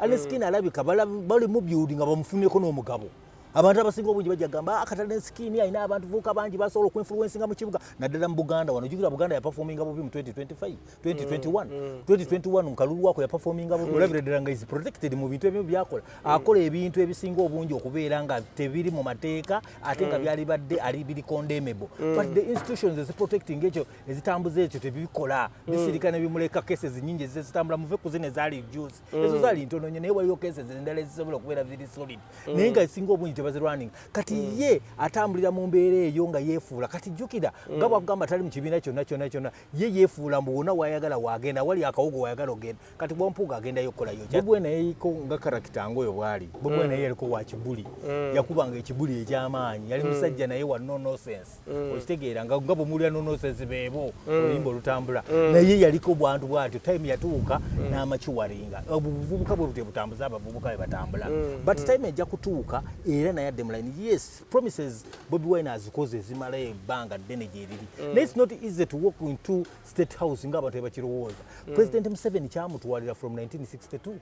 Alien Skin alabika bali mu building nga bamufuneko n'omugabo. Abantu abasinga obungi bajja gamba, "Ah, kati Alien Skin alina abantu vuka bangi basobola okuinfluencinga mu kibuga, naddala mu Buganda wano." Jjukira Buganda yaperforminga bubi mu 2025, 2021, 2021 nkalulu wako yaperforminga bubi. Olabira ddala nga is protected mu bintu ebimu byakola. Akola ebintu ebisinga obungi okubeera nga tebiri mu mateeka, ate nga byalibadde ali biri condemnable, but the institutions eziprotecting ekyo, ezitambuza ekyo, tebikola, bisirika ne bimuleka. Cases nyingi ezitambula, muve ku zino ezaali juice, ezo zaali ntono nnyo, naye waliyo cases endala ezisobola okubeera ziri solid, naye nga esinga obungi tebazirwaninga. Kati ye atambulira mu mbeera eyo nga yeefuula. Kati jjukira nga bwakugamba tali mu kibiina kyonna kyonna kyonna, ye yeefuula mbu wonna wayagala wagenda, wali akawogo wayagala ogenda. Kati bwampuuga agendayo okukolayo. Bobi Wine yayiko nga character ngaoyo bwali. Bobi Wine naye yaliko wa kibuli, yakubanga ekibuli ekyamaanyi. Yali musajja naye wa no nonsense, okitegeera? Nga bwemuwulira no nonsense, beebo oluyimba olutambula, naye yaliko bwantu bwatyo. Time yatuuka n'amaturinga. Obuvubuka bwe butyo butambuza abavubuka bwe batambula, but time ejja kutuuka era naye adde mu line. Yes, promises Bobi Wine azikoze ezimala ebbanga ddene gyeriri, naye it's not easy to walk into State House ng'abantu ebakirowooza. President Museveni kyamutwalira from 1962.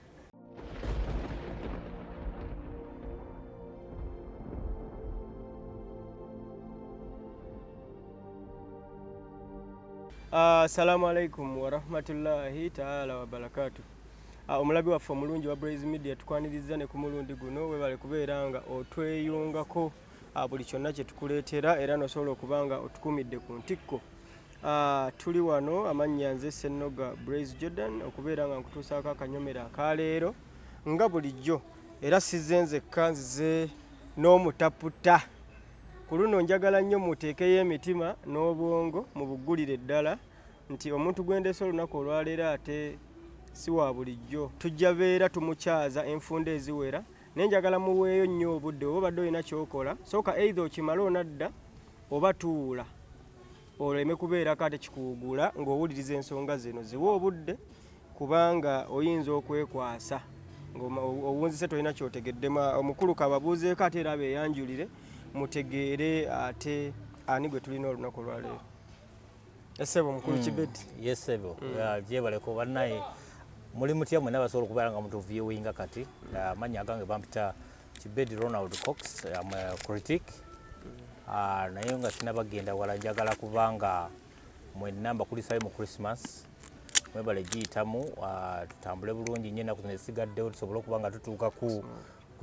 Assalamu alaikum warahmatullahi taala wabarakatu. Omulabi waffe omulungi wa Blaze Media, tukwaniriza ne ku mulundi guno. Webale kubeera nga otweyungako buli kyonna kye tukuleetera, era nosobola okuba nga otukumidde ku ntikko. Tuli wano, amannya nze Sennoga Blaze Jordan, okubeera nga nkutuusaako akanyomero akaleero nga bulijjo. Era sizze nzekka, nzize n'omutaputa. Ku luno njagala nnyo muteekeyo emitima n'obwongo mu buggulire ddala nti omuntu gwendeese olunaku olwaleero ate si wa bulijjo. Tujja beera tumukyaza enfunda eziwera, naye njagala muweeyo nnyo obudde. Oba obadde olina kyokola, sooka either okimale onadda, oba tuula oleme kubeerako ate kikuwugula ng'owuliriza ensonga zino. Ziwe obudde, kubanga oyinza okwekwasa ng'owunzise tolina kyotegeddemu. Omukulu kababuuzeeko, ate era abeeyanjulire mutegeere ate ani gwe tulina olunaku olwaleero. Essebo omukulu Kibedi. Yes sebo, gyebaleko bannaye. Muli mutya mwenna basobola okubeera nga mutuviewinga kati? Amannya agange bampita Kibedi Ronald Cox. Am a critic. Naye nga sinabagenda wala, njagala kubanga mwenna mbakulisayo mu Christmas. Mwebale giyitamu. Tutambule bulungi nnyo ennaku zino ezisigaddewo, tusobole okuba nga tutuuka ku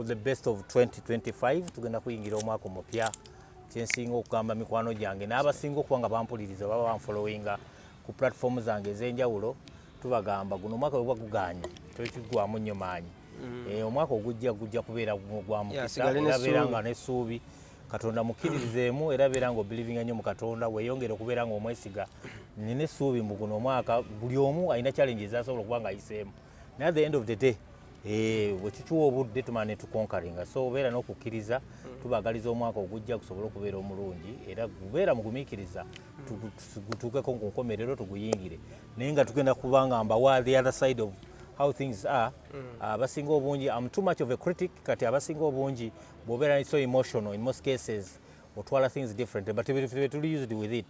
the best of 2025. Tugenda kuyingira omwaka omupya. Kyensinga okugamba mikwano gyange n'abasinga okuba nga bampuliriza oba banfollowinga ku platform zange ez'enjawulo, tubagamba guno omwaka bwe guganye tekigwamu nnyo maanyi. Omwaka ogujja gujja kubeera gwa mukisa. Sigale era beera n'essuubi. Nga n'essuubi, Katonda mukkiririzeemu, era beera nga obelievinga nnyo mu Katonda, weeyongere okubeera nga omwesiga. Nina essuubi mu guno omwaka. Buli omu alina challenge ezasobola okuba nga ayiseemu, naye at the end of the day, bwe tukiwa obudde tumala ne tuconqueringa. So obeera n'okukkiriza. Tubagaliza omwaka ogujja gusobole okubeera omulungi, era gubeera mugumiikiriza, gutuukeko ku nkomerero tuguyingire, naye nga tugenda kuba nga mbawa the other side of how things are. Abasinga obungi, am too much of a critic. Kati abasinga obungi bw'obeera so emotional, in most cases otwala things different, but tuli used with it.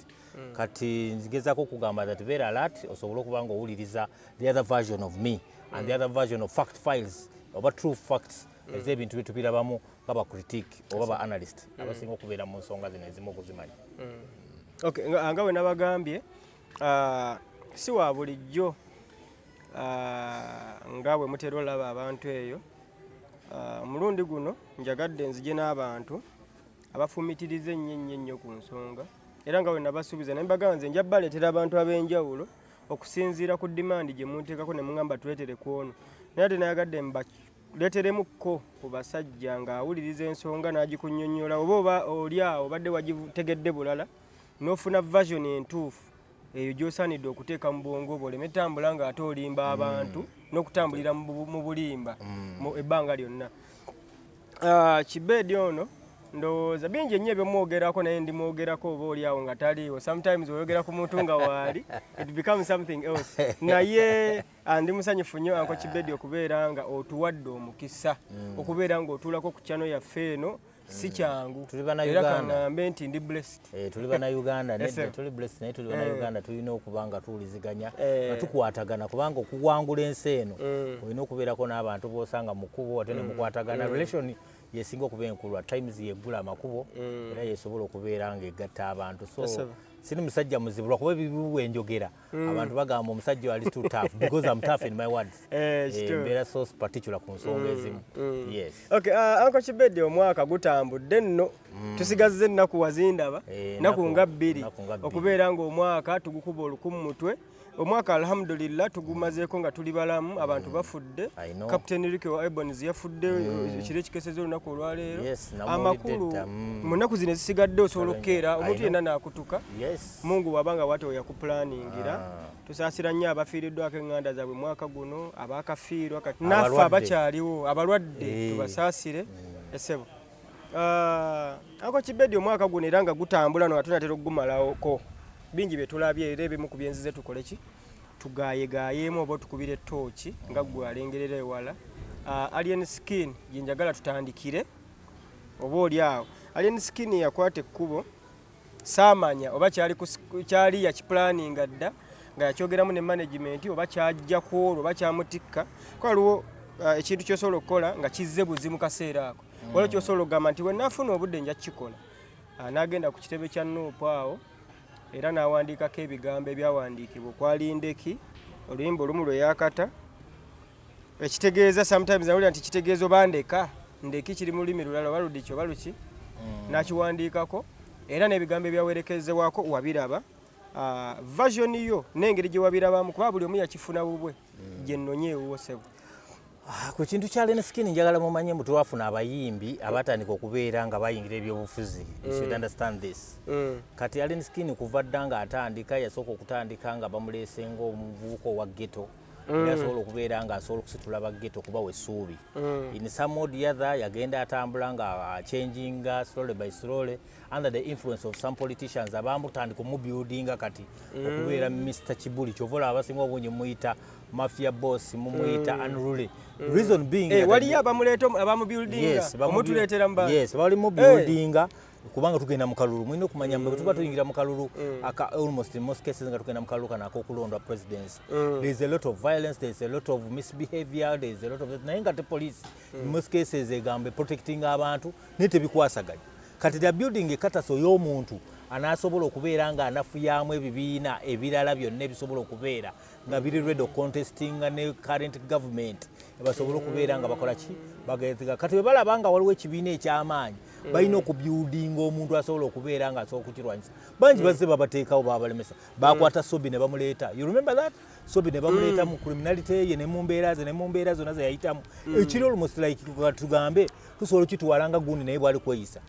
Kati ngezaako okugamba that beera alert, osobole okuba nga owuliriza the other version of me and the other version of fact files oba true facts ez'ebintu byetubirabamu nga ba critic oba ba analyst abasinga okubeera mu nsonga zino ezimu okuzimanya. Okay, nga bwe nabagambye, si wa bulijjo, nga bwe mutera olaba abantu eyo. Omulundi guno njagadde nzije n'abantu abafumitiriza ennyo ennyo ennyo ku nsonga, era nga bwe nabasuubiza ne mbagamba nze nja baleetera abantu ab'enjawulo okusinziira ku demand gye munteekako ne muŋŋamba tuleetere ku ono. Naye ate nayagadde mbaleeteremukko ku basajja ng'awuliriza ensonga n'agikunnyonnyola, oba oli awo obadde wagitegedde bulala n'ofuna version entuufu eyo gy'osaanidde okuteeka mu bwongo bwo, oleme tambula ng'ate olimba abantu n'okutambulira mu bulimba mu ebbanga lyonna. Kibeedi ono ndowooza bingi ennyo ebyomwogerako, naye ndimwogerako oba oli awo nga taliiwo. Sometimes oyogera ku muntu nga waali, it becomes something else. Naye ndi musanyufu nnyo, Uncle Kibeedi, okubeera nga otuwadde omukisa okubeera ng'otuulako ku channel yaffe eno. Si kyangu. Tuli bana Era Uganda. Kaŋŋambe nti ndi blessed. Eh, tuli bannayuganda. Yes, Nedda, sir. tuli blessed, naye tuli bannayuganda, tulina okuba nga tuwuliziganya, Eh. nga tukwatagana, kubanga okuwangula ensi eno olina okubeerako n'abantu b'osanga mu kkubo ate ne mukwatagana. Relation yesinga okuba enkulu. At times yeggula amakubo era yesobola okubeera ng'egatta abantu. So Yes, sir. siri musajja muzibu, lwakuba ebibi bwenjogera abantu bagamba omusajja ali too tough, because I'm tough in my words. Eh, Eh, kituufu. mbeera so particular ku nsonga ezimu, yes. Okay, Uncle Kibedi, omwaka gutambudde nno, tusigazza ennaku wazindaba, Eh, nnaku nga 2 nnaku nga 2. Okubeera ng'omwaka tugukuba oluku mu mutwe. Omwaka alhamdulillah tugumazeeko nga tuli balamu. Abantu bafudde. I know. Captain Ricky wa Ebonies yafudde ekiro ekikeseza olunaku olwaleero. Yes, namuwulidde Amakulu, dda. Mu nnaku zino ezisigadde osobola okukeera I omuntu know. yenna n'akutuka. Mungu bw'aba nga bw'atyo yakupulaningira. Tusaasira nnyo abafiiriddwako eŋŋanda zaabwe mwaka guno, abakafiirwa kati naffe Abalwadde. abakyaliwo, abalwadde, Eh. tubasaasire. Esebo Uncle Kibedi, omwaka guno era nga gutambula no nga tunatera okugumalawoko, bingi bye tulabye, era ebimu ku byenzize tukole ki, tugayegayeemu oba otukubira ettooki nga ggwe alengerera ewala. Alien Skin gye njagala tutandikire oba oli awo. Alien Skin yakwata ekkubo, saamanya oba kyali kyali yakipulaninga dda nga yakyogeramu ne management, oba kyajja ku olwo, oba kyamutikka. Ko waliwo ekintu kyosobola okukola nga kizze buzi mu kaseera ako, waliwo kyosobola okugamba nti wenaafuna obudde nja kukikola. N'agenda ku kitebe kya NUP awo era n'awandiikako ebigambo ebyawandiikibwa okwali ndeki, oluyimba olumu lwe yakata, ekitegeeza sometimes nawulira nti kitegeeza oba ndeka ndeki, kiri mu lulimi lulala oba ludiki oba luki, n'akiwandiikako era n'ebigambo ebyawerekezebwako wabiraba. Version yo n'engeri gye wabirabamu, kuba buli omu yakifuna bubwe, gye nnonye ewuwo, ssebo. Ah, ku kintu kya Alien Skin, njagala mumanye mbu twafuna abayimbi abatandika okubeera nga bayingira ebyobufuzi. You should understand this. Kati Alien Skin kuva dda ng'atandika, yasooka okutandika nga bamuleese ng'omuvubuka owa ghetto, era asobola okubeera ng'asobola okusitula ba ghetto okubawa essuubi. In some or the other yagenda atambula nga achanginga slowly by slowly under the influence of some politicians abamutandika omubuildinga kati okubeera Mr Kibuli. Kyova olaba abasinga obungi muyita mafia boss, mumuyita unruly, reason being Eh, waliyo abamuleeta abamubuildinga? Yes, Omutuleetera mu bantu? Yes, bali mu buildinga, kubanga tugenda mu kalulu. Mulina okumanya mbe tuba tuyingira mu kalulu aka, almost in most cases nga tugenda mu kalulu kano ak'okulondwa presidency, there is a lot of violence, there is a lot of misbehavior, there is a lot of, naye nga te police in most cases egamba protecting abantu, naye tebikwasaganya. Kati they are building ekataso y'omuntu anaasobola okubeera nga anafuyamu ebibiina ebirala byonna ebisobola okubeera nga biri ready contestinga ne current government, basobole okubeera nga bakola ki, bagezega. Kati bwe balaba nga waliwo ekibiina ekyamaanyi, balina okubuildinga omuntu asobola okubeera nga asobola okukirwanyisa. Bangi bazze babateekawo, babalemesa. Bakwata Sobi ne bamuleeta, you remember that? Sobi ne bamuleeta mu criminality ye ne mu mbeera ze ne mu mbeera zonna ze yayitamu. Ekiri almost like tugambe tusobola okitwala nga gundi, naye bwali kweyisa,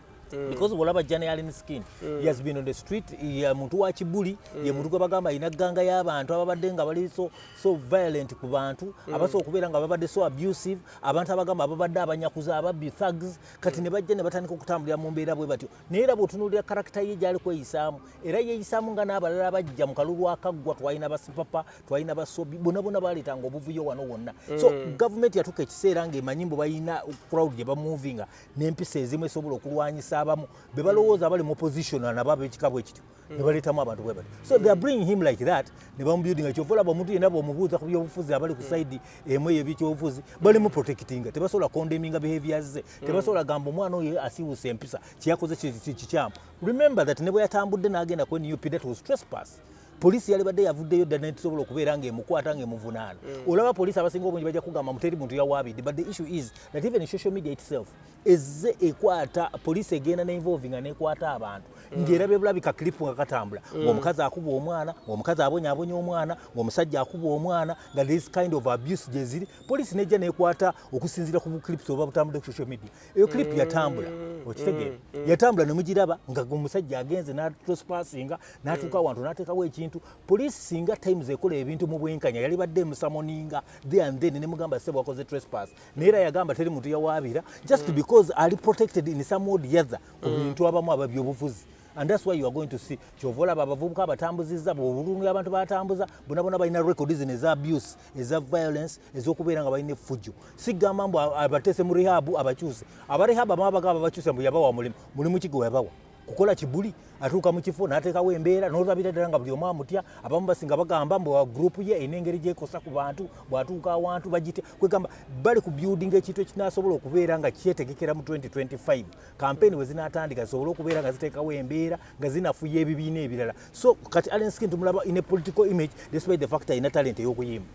because bwolaba jana Alien Skin, he has been on the street, ye muntu wa kibuli, ye muntu gwe bagamba alina gang y'abantu ababadde nga bali so violent ku bantu, abasobola okubeera nga babadde so abusive, abantu abagamba ababadde abanyakuza, ababbi, thugs. Kati ne bajja ne batandika okutambulira mu mbeera bwe batyo, naye era bw'otunuulira character ye gyali kweyisaamu, era yeeyisaamu nga n'abalala abajja mu kalulu akaggwa. Twalina basipapa, twalina basobi, bonna bonna baleetanga obuvuyo wano wonna. So gavumenti yatuuka ekiseera ng'emanyi mbu balina crowd gye bamovinga n'empisa ezimu esobola okulwanyisa abamu be balowooza abali mu opposition nabo ab'ekika bwe kityo, ne baleetamu abantu bwe batyo. So they are bringing him like that ne bamubuildinga. Kyova olaba omuntu yenna bw'omubuuza ku byobufuzi, abali ku side emu eyo ebyekyobufuzi balimu protectinga, tebasobola condemninga behaviors ze, tebasobola gamba omwana oyo asiiwusa empisa, kyeyakoze kikyamu. Remember that ne bwe yatambudde n'agenda ku NUP, that was trespass. Poliisi yalibadde yavuddeyo dda netusobola okubeera ng'emukwata ng'emuvunaana. Olaba poliisi abasinga obungi bajja kugamba muteri muntu yawaabidde, but the issue is that even social media itself ezze ekwata poliisi, egenda neinvolvinga nekwata abantu ng'erabye bulabika clip nga katambula, ng'omukazi akuba omwana, ng'omukazi abonyaabonya omwana, ng'omusajja akuba omwana, nga this kind of abuse gye ziri. Poliisi nejja nekwata okusinziira ku clips oba butambudde ku social media. Eyo clip yatambula, okitegeera? Yatambula ne mugiraba nga omusajja agenze n'atrespassinga n'atuuka awantu n'ateekawo ekintu. Poliisi singa times ekola ebintu mu bwenkanya, yali badde emusummoninga there and then nemugamba, "Ssebo, wakoze trespass." Naye era yagamba teri muntu yawaabira, just because ali protected in some way or the other ku bintu abamu ababyobufuzi. And that's why you are going to see, kyova olaba abavubuka abatambuzizza obulungi, abantu batambuza bonna bonna balina record zino eza abuse, eza violence, ez'okubeera nga balina effujjo. Sigamba mbu abateese mu rehab abakyuse. Aba rehab abamu bagamba bakyuse, mbu yabawa mulimu. Mulimu ki gwe yabawa? Kukola kibuli? Atuuka mu kifo n'ateekawo embeera n'olabira ddala nga buli omu amutya. Abamu basinga bagamba mbu group ye erina engeri gyekosa ku bantu, bw'atuuka awantu bagitya. Kwegamba bali ku building ekintu ekinasobola okubeera nga kyetegekera mu 2025 campaign we zinaatandika, zisobole okubeera nga ziteekawo embeera nga zinafuya ebibiina ebirala. So kati Alien Skin tumulaba in a political image despite the fact alina talent ey'okuyimba.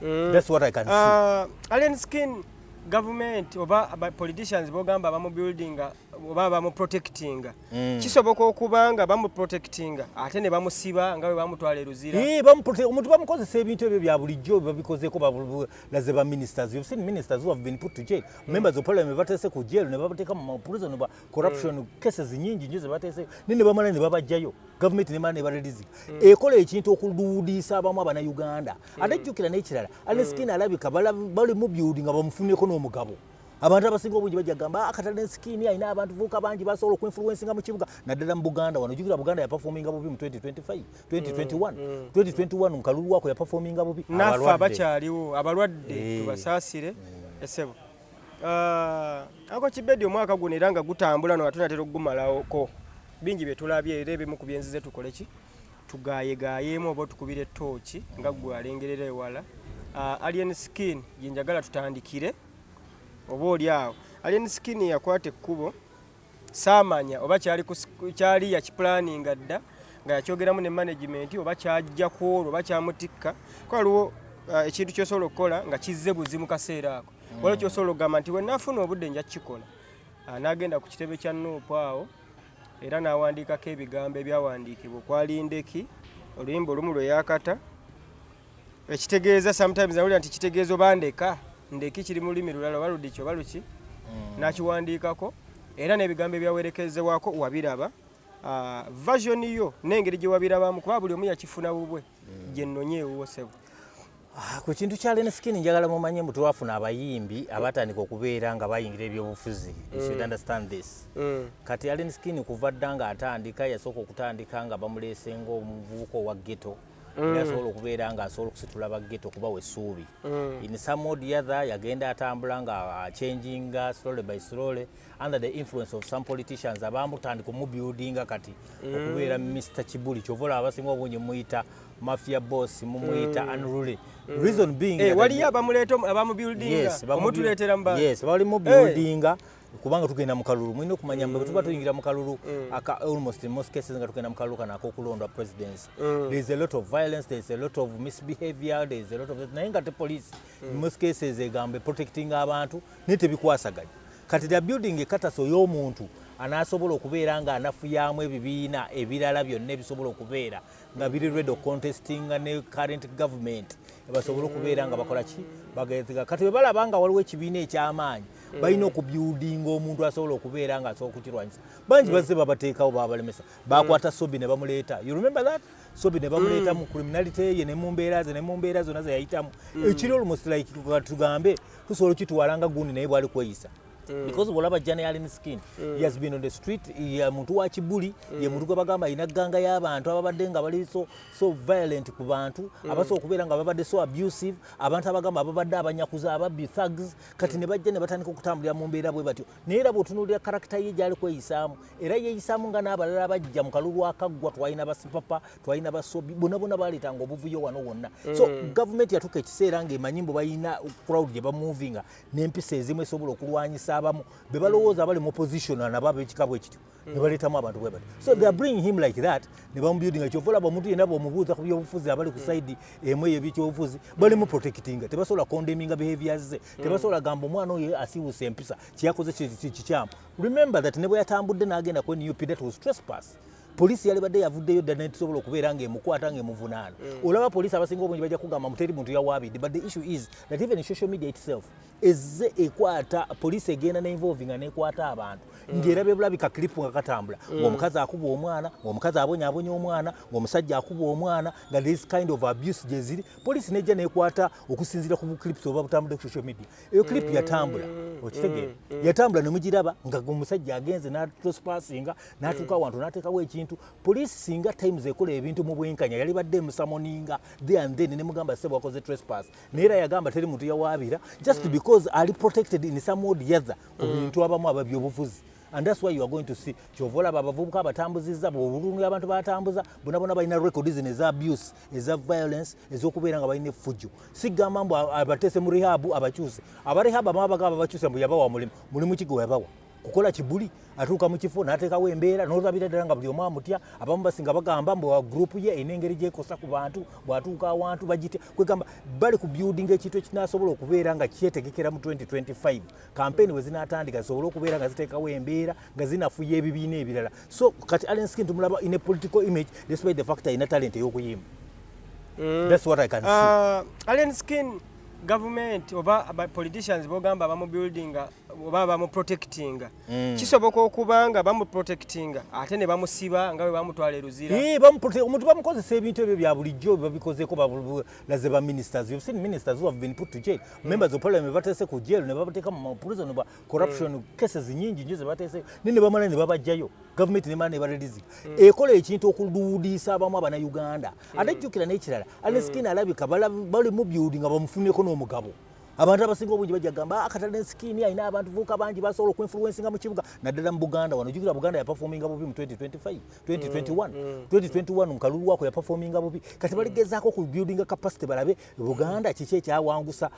That's what I can see. Alien Skin, government oba aba politicians bogamba abamubuildinga oba abamuprotectinga, kisoboka okuba nga bamuprotectinga ate ne bamusiba nga bwe bamutwala e Luzira? Eh, omuntu bamukozesa ebintu ebyo bya bulijjo babikozeeko. Balaze ba ministers, you've seen ministers who have been put to jail, members of parliament bateese ku jail ne babateeka mu prison ba corruption cases nyingi nnyo ze bateese, ne bamala ne babajjayo, gavumenti nemala ne bareleasinga. Ekola ekintu okuluudiisa abamu abannayuganda. Ate jjukira n'ekirala, Alien Skin alabika bali mu building nga bamufuneko n'omugabo. Abantu abasinga obungi bajja gamba, "Ah, Alien Skin alina abantu vuka bangi basobola okuinfluencinga mu kibuga, naddala mu Buganda wano." Jjukira Buganda yaperforminga bubi mu 2025, 2021, 2021 nkalulu wako yaperforminga bubi. Naffe Abalwadde. Abakyaliwo abalwadde tubasaasire esebo. Ako kibedi omwaka guno era nga gutambula no atunatera okugumalawoko, bingi bye tulabye, era ebimu ku byenzize tukole ki, tugayegayeemu oba otukubira ettooki nga gwe alengerera ewala. Alien Skin gye njagala tutandikire, oba oli awo Alien Skin yakwata ekkubo, saamanya oba kyali kyali yakipulaninga dda nga yakyogeramu ne management, oba kyajja ku olwo, oba kyamutikka ko. Waliwo ekintu kyosobola okukola nga kizze buzi mu kaseera ako, waliwo kyosobola okugamba nti wenaafuna obudde nja kukikola. N'agenda ku kitebe kya NUP awo era n'awandiikako ebigambo ebyawandiikibwa okwali ndeki, oluyimba olumu lwe yakata, ekitegeeza sometimes awulira nti kitegeeza oba ndeka ndeki kiri mu lulimi lulala oba ludiki oba luki, n'akiwandiikako era n'ebigambo ebyawerekezebwako wabiraba. Version yo n'engeri gye wabirabamu, kuba buli omu yakifuna bubwe, gye nnonye ewuwo ssebo. Ah, ku kintu kya Alien Skin njagala mumanye mbu twafuna abayimbi abatandika okubeera nga bayingira ebyobufuzi. You should understand this. Kati Alien Skin kuva dda ng'atandika, yasooka okutandika nga bamuleese ng'omuvubuka owa ghetto, era asobola okubeera ng'asobola okusitula ba ghetto kubawa essuubi. In some or the other yagenda atambula nga achanginga slowly by slowly under the influence of some politicians abamutandika omubuildinga kati okubeera Mr Kibuli. Kyova olaba abasinga obungi muyita mafia boss, mumuyita unruly, reason being Eh, waliyo abamuleeta abamubuildinga? Yes, omutuleetera mu bantu? Yes, bali mu buildinga kubanga tugenda mu kalulu. Mulina okumanya mbe bwe tuba tuyingira mu kalulu aka, almost in most cases nga tugenda mu kalulu kano ak'okulondwa presidency, there is a lot of violence, there is a lot of misbehavior, there is a lot of, naye nga te police in most cases egamba protecting abantu, naye tebikwasaganya. Kati the building ekatasa oy'omuntu anaasobola okubeera nga anafuyamu ebibiina ebirala byonna ebisobola okubeera nga biri ready contestinga ne current government, basobole okubeera nga bakola ki, bagezega. Kati bwe balaba nga waliwo ekibiina ekyamaanyi, balina okubuildinga omuntu asobola okubeera nga asobola okukirwanyisa. Bangi bazze babateekawo, babalemesa, bakwata Sobi ne bamuleeta. You remember that Sobi ne bamuleeta mu criminality ye ne mu mbeera ze ne mu mbeera zonna ze yayitamu, ekiri almost like tugambe tusobola okitwala nga gundi, naye bwali kweyisa, because bwolaba journey Alien Skin, he has been on the street, ye muntu wa kibuli, ye muntu gwe bagamba alina gang y'abantu ababadde nga bali so violent ku bantu, abasobola okubeera nga babadde so abusive, abantu abagamba ababadde abanyakuza, ababbi, thugs. Kati ne bajja ne batandika okutambulira mu mbeera bwe batyo, naye era bw'otunuulira character ye gyali kweyisaamu, era yeeyisaamu nga n'abalala bajja mu kalulu akaggwa. Twalina basipapa, twalina basobi, bonna bonna baleetanga obuvuyo wano wonna. So gavumenti yatuuka ekiseera ng'emanyi mbu balina crowd gye bamovinga n'empisa ezimu esobola okulwanyisa abamu be balowooza abali mu opposition nabo ab'ekika bwe kityo, ne baleetamu abantu bwe batyo. So they are bringing him like that ne bamubuildinga. Kyova olaba omuntu yenna bw'omubuuza ku byobufuzi, abali ku side emu eyo ebyekyobufuzi balimu protectinga, tebasobola condemninga behaviors ze, tebasobola gamba omwana oyo asiiwusa empisa, kyeyakoze kikyamu. Remember that ne bwe yatambudde n'agenda ku NUP, that was trespass. Poliisi yalibadde yavuddeyo dda netusobola okubeera ng'emukwata ng'emuvunaana. Olaba poliisi abasinga obungi bajja kugamba muteri muntu yawaabidde, but the issue is that even social media itself ezze ekwata poliisi, egenda neinvolvinga nekwata abantu ng'era bebulabika clip nga katambula ng'omukazi akuba omwana, ng'omukazi abonyaabonya omwana, ng'omusajja akuba omwana, nga this kind of abuse gyeziri. Poliisi nejja nekwata okusinziira ku clips oba butambudde ku social media. Eyo clip yatambula. Okitegeera? Yatambula nemugiraba nga omusajja agenze natrespassinga, n'atuuka awantu n'ateekawo ekintu. Poliisi singa times ekola ebintu mu bwenkanya, yali badde emusummoninga there and then nemugamba, "Sebo, wakoze trespass." Naye era yagamba teri muntu yawaabira, just because ali protected in some way or the other ku bintu abamu ababyobufuzi. And that's why you are going to see, kyova olaba abavubuka abatambuzizza obulungi, abantu batambuza bona bona balina record zino eza abuse, eza violence, ez'okubeera nga balina effujjo. Sigamba mbu abateese mu rehab abakyuse. Aba rehab abamu bagamba bakyuse, mbu yabawa mulimu. Mulimu ki gwe yabawa? Kukola kibuli? Atuuka mu kifo n'ateekawo embeera n'olabira ddala nga buli omu amutya. Abamu basinga bagamba mbu group ye erina engeri gyekosa ku bantu, bw'atuuka awantu bagitya. Kwegamba bali ku building ekintu ekinasobola okubeera nga kyetegekera mu 2025 campaign bwe zinaatandika, zisobole okubeera nga ziteekawo embeera nga zinafuya ebibiina ebirala. So kati Alien Skin tumulaba in a political image despite the fact alina talent ey'okuyimba. That's what I can see. Alien Skin, government oba aba politicians bogamba bamubuildinga oba bamuprotectinga, kisoboka okuba nga bamuprotectinga ate ne bamusiba nga bwe bamutwala e Luzira? Eh, omuntu bamukozesa ebintu ebyo bya bulijjo babikozeko. Balaze ba ministers, you've seen ministers who have been put to jail, members of parliament bateese ku jail ne babateeka mu prison ba corruption cases nyingi nnyo ze bateese, ne bamala ne babajjayo, gavumenti nemala ne bareleasinga. Ekola ekintu okuluudiisa abamu abannayuganda. Ate jjukira n'ekirala, Alien Skin alabika bali mu building nga bamufuneko n'omugabo. Abantu abasinga obungi bajja gamba, "Ah, Alien Skin alina abantu vuuka bangi basobola okuinfluencinga mu kibuga, naddala mu Buganda wano." Jjukira Buganda yaperforminga bubi mu 2025, 2021, 2021 mu kalulu wako yaperforminga bubi. Kati baligezaako ku building capacity, balabe Buganda kiki ekyawangusa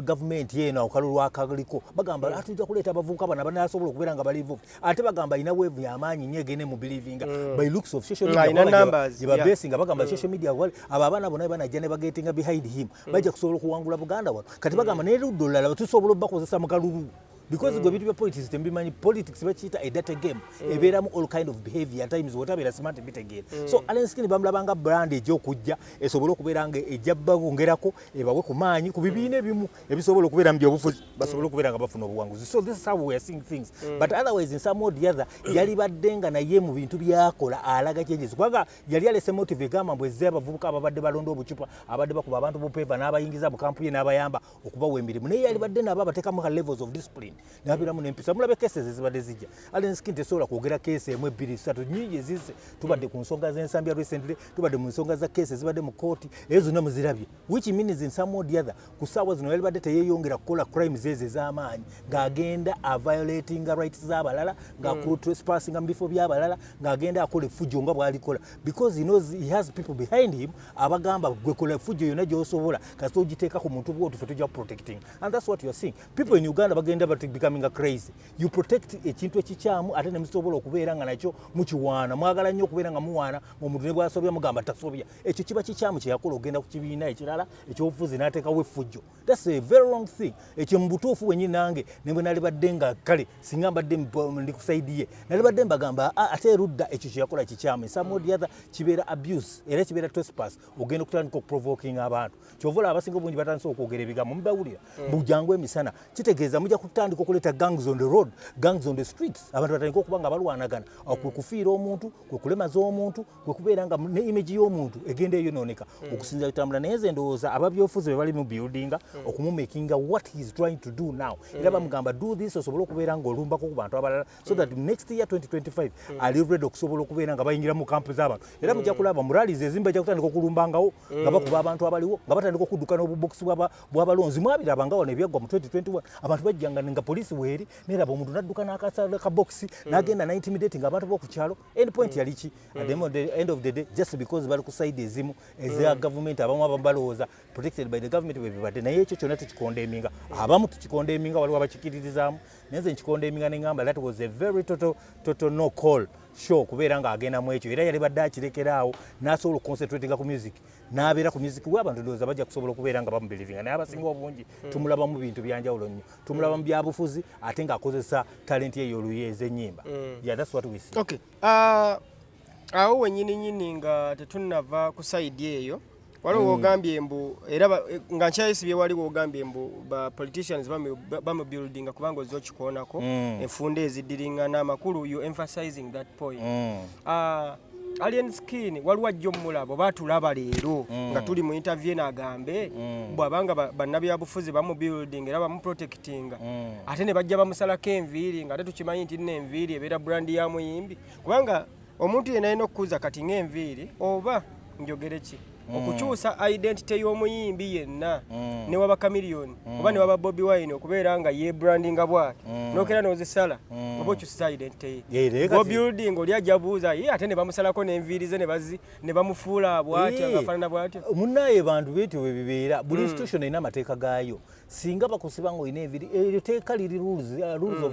gavumenti eno akalulu akaliko. Bagamba atujja kuleeta abavubuka bano abanasobola okubeera nga bali involved. Ate bagamba alina wave y'amaanyi nnyo egende mu believinga by looks of social media, Alina kubanga numbers, gye babesinga. Bagamba social media abo abaana bonna banajja ne bagetinga behind him, bajja kusobola okuwangula Buganda wano. Kati bagamba n'erudda olulala tusobola obakozesa mu kalulu, because gwe ebintu bya politics tembimanyi. Politics bakiyita a dirty game, ebeeramu all kind of behavior. At times wotabeera smart bitegeera. So Alien Skin bamulabanga brand ejja okujja esobole okubeera nga ejja babongerako, ebawe ku maanyi ku bibiina ebimu ebisobola okubeera mu byobufuzi, basobole okubeera nga bafuna obuwanguzi. So this is how we are seeing things, but otherwise in some way or the other yali badde nga naye mu bintu byakola alaga changes, kubanga yali alese motive egamba mbu ezze abavubuka ababadde balonda obucupa, abadde bakuba abantu bupeva, n'abayingiza mu kampu ye n'abayamba okubawa emirimu. Naye yali badde nabo abateekamu ka levels of discipline, nabeeramu n'empisa. Mulabe cases ezibadde zijja. Alien Skin tesobola kwogera case emu, ebbiri, ssatu, nyingi ezizze. Tubadde ku nsonga z'ensambya recently, tubadde mu nsonga za case ezibadde mu kooti, ezo zonna muzirabye, which means in some way or the other ku ssaawa zino yali badde teyeeyongera kukola crimes ezo ez'amaanyi, ng'agenda aviolatinga rights z'abalala, ng'atrespassinga mu bifo by'abalala, ng'agenda akola effujjo nga bw'alikola, because he knows he has people behind him abagamba, "Gwe kola effujjo yonna gy'osobola, kasita ogiteeka ku muntu bwoti, ffe tujja protecting." And that's what you are seeing. People in Uganda bagenda becoming a crazy. You protect ekintu ekikyamu ate ne musobola okubeera nga nakyo mukiwaana. Mwagala nnyo okubeera nga muwaana omuntu ne bwasobya mugamba tasobya. Ekyo kiba kikyamu kyeyakola, ogenda ku kibiina ekirala ekyobufuzi n'ateekawo effujjo. That's a very wrong thing. Ekyo mu butuufu bwennyini nange ne bwe nalibadde nga kale singa mbadde ndi ku side ye, nalibadde mbagamba, "Ah, ate erudda ekyo kyeyakola kikyamu." In some way or the other kibeera abuse era kibeera trespass, ogenda okutandika okuprovoking abantu. Kyova olaba abasinga obungi batandise okwogera ebigambo mubawulira bujangu emisana, kitegeeza mujja kutandika okuleeta gangs on the road, gangs on the streets. Abantu batandika okuba nga balwanagana. Awo kwe kufiira omuntu, kwe kulemaza omuntu, kwe kubeera nga ne image y'omuntu egenda eyonooneka okusinza bitambula. Naye nze ndowooza ababyofuzi be bali mu buildinga okumumakinga what he is trying to do now, era bamugamba, "Do this osobole okubeera ng'olumbako ku bantu abalala," so that next year 2025 ali ready okusobola okubeera nga bayingira mu kampu z'abantu. Era mujja kulaba mu rallies ezimu bajja kutandika okulumbangawo nga bakuba abantu abaliwo, nga batandika okudduka n'obubokisi bw'abalonzi. Mwabiraba nga wano ebyaggwa mu 2021, abantu bajjanga nga poliisi weeri, neraba omuntu n'adduka n'akabokisi n'agenda n'intimidating abantu b'oku kyalo. End point yali ki? At the end of the day, just because bali ku side ezimu eza gavumenti, abamu balowooza protected by the government bwe bibadde. Naye ekyo kyonna tukicondemninga, abamu tukicondemninga, waliwo abakikiririzaamu, naye nze nkicondemninga neŋŋamba that was a very total, total no call show kubeera ng'agenda mu ekyo. Era yali badde akirekeraawo n'asobola okuconcentratinga ku music, n'abeera ku music we. Abantu ndowooza bajja kusobola okubeera nga bamubelievinga, naye abasinga obungi tumulaba mu bintu byanjawulo nnyo. Tumulaba mu byabufuzi ate ng'akozesa talent ye ey'oluye ez'ennyimba. Yeah, that's what we see. Okay. Awo wennyini nyini nga tetunnava ku side eyo, waliwo wogambye mbu era nga nkyayisibye, wali wogambye mbu ba politicians bamubuildinga kubanga ozze okikoonako enfunda eziddiringana amakulu, you emphasizing that point. Alien Skin waliwo ajja omulaba oba atulaba leero nga tuli mu interview eno agambe bw'abanga bannabyabufuzi bamubuilding era bamuprotectinga, ate ne bajja bamusalako enviiri, nga ate tukimanyi nti nno enviiri ebeera brand ya muyimbi, kubanga omuntu yenna alina okukuza kati ng'enviiri oba njogere ki, okukyusa identity y'omuyimbi yenna, ne waba Chameleone oba ne waba Bobi Wine, okubeera nga ye brandinga bwati, nokera n'ozisala oba okyusiza identity ye. Naye kati- Building oli ajja buuza ye, ate ne bamusalako n'enviiri ze ne bamufuula bw'atyo, ng'afaanana bw'atyo. Munnaye, bantu betyo bwe bibeera. Buli institution erina amateeka gaayo. Singa bakusiba nga olina enviiri, eryo teeka liri rules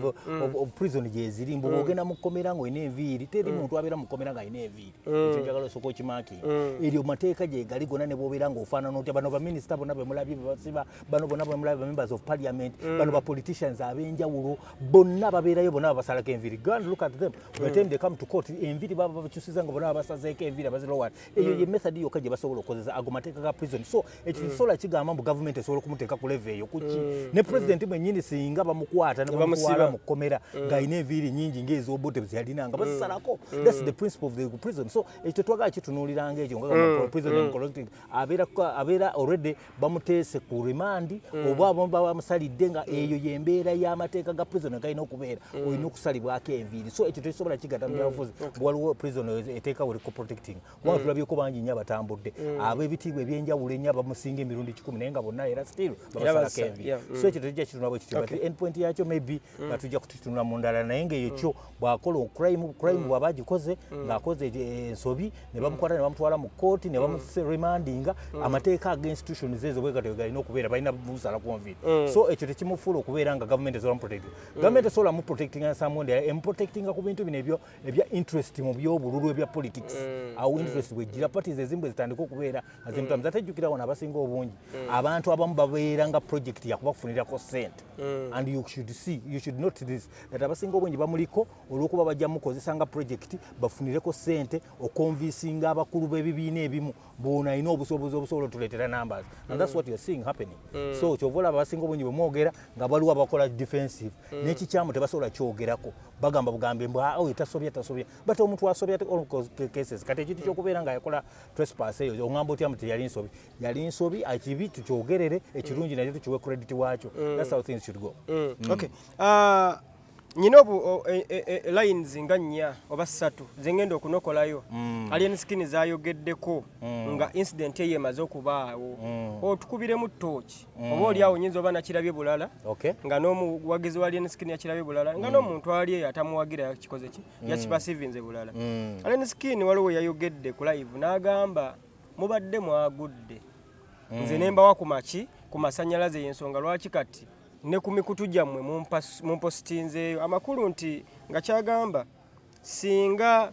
of prison gyeziri, mbu bwogenda mu kkomera ng'olina enviiri, teri muntu abeera mu kkomera ng'alina enviiri. Ekyo njagala osooka okimarkinga. Eryo mateeka gye gali gonna, ne bw'obeera ng'ofaanana otya. Bano baminisita bonna bemulabye bebasiba, bano bonna bemulabye, ba members of parliament, bano ba politicians ab'enjawulo bonna babeerayo, bonna babasalako enviiri. Go and look at them. By the time they come to court, enviiri baba babakyusiza nga bonna babasazeeko enviiri, abazirowat. Eyo ye method yokka gye basobola okukozesa, ago mateeka ga prison. So ekyo tekisobola kigamba mbu gavumenti esobola okumuteeka ku level eyo kuki. Ne president mwennyini singa bamukwata ne bamusiba. bamutwala mu kkomera ng'alina enviiri nyingi ng'ez'Obote zeyalina, nga bazisalako. That's the principle of the prison. So ekyo tetwagala kitunuuliranga ekyo nga gamba prison and correcting. Abeera already bamuteese ku remand oba abamu baba bamusalidde, nga eyo y'embeera y'amateeka ga prison galina okubeera, olina okusalibwako enviiri. So ekyo tekisobola kigatta mu byabufuzi. Waliwo prison eteeka we protecting, kubanga tulabyeko bangi nnyo abatambudde ab'ebitiibwa ebyenjawulo ennyo abamusinga emirundi 100, naye nga bonna era still babasalako enviiri. So ekyo tetujja kitunula bwe kityo, but end point yakyo maybe nga tujja kututunula mu ndala. Naye ngaeyo kyo bw'akola crime, bw'aba agikoze ng'akoze ensobi, ne bamukwata ne bamutwala mu kooti ne bamuremandinga, amateeka ag'institutions ezo bwe gatyo galina okubeera, balina musalako nviiri. So ekyo tekimufuula okubeera nga gavumenti esobola muprotecting. Gavumenti esobola muprotectinga nsamundi emuprotectinga ku bintu bino ebyo ebya interest mu byobululu, ebya politics. Awo interest bwejjira, parties ezimu bwe zitandika okubeera nga zimutamuza. Ate jjukira wano abasinga obungi, abantu abamu babeera nga project yakubafunirako sente. And you should see, you should note this, that abasinga obungi bamuliko olw'okuba bajja mukozesa nga project bafunireko sente okonvincinga abakulu b'ebibiina ebimu boona alina obusobozi obusobola otuleetera numbers, and that's what you're seeing happening. So kyova olaba abasinga obungi bwe mwogera nga waliwo abakola defensive, n'ekikyamu tebasobola kyogerako, bagamba bugambe mbu, "Ah, oyo tasobya, tasobya." But omuntu asobya all cases. Kati ekintu kyokubeera nga yakola trespass eyo, oŋŋamba otya mbu teyali nsobi? Yali nsobi. Ekibi tukyogerere, ekirungi nakyo tukiwe credit waakyo. That's how things should go. Okay. Ah, nyina obu lines nga nnya oba ssatu zengenda okunokolayo Alien Skin zayogeddeko nga incident eyo emaze okubaawo. Otukubiremu tooki, oba oli awo nyinza oba nakirabye bulala, nga n'omuwagizi wa Alien Skin yakirabye bulala, nga n'omuntu ali eyo atamuwagira yakikoze ki, yakipasivinze bulala. Alien Skin waliwo yayogedde ku live n'agamba, "Mubadde mwagudde, nze ne mbawa ku maki ku masannyalaze, y'ensonga lwaki kati ne ku mikutu gyammwe mumpositinzeeyo." Amakulu nti nga kyagamba singa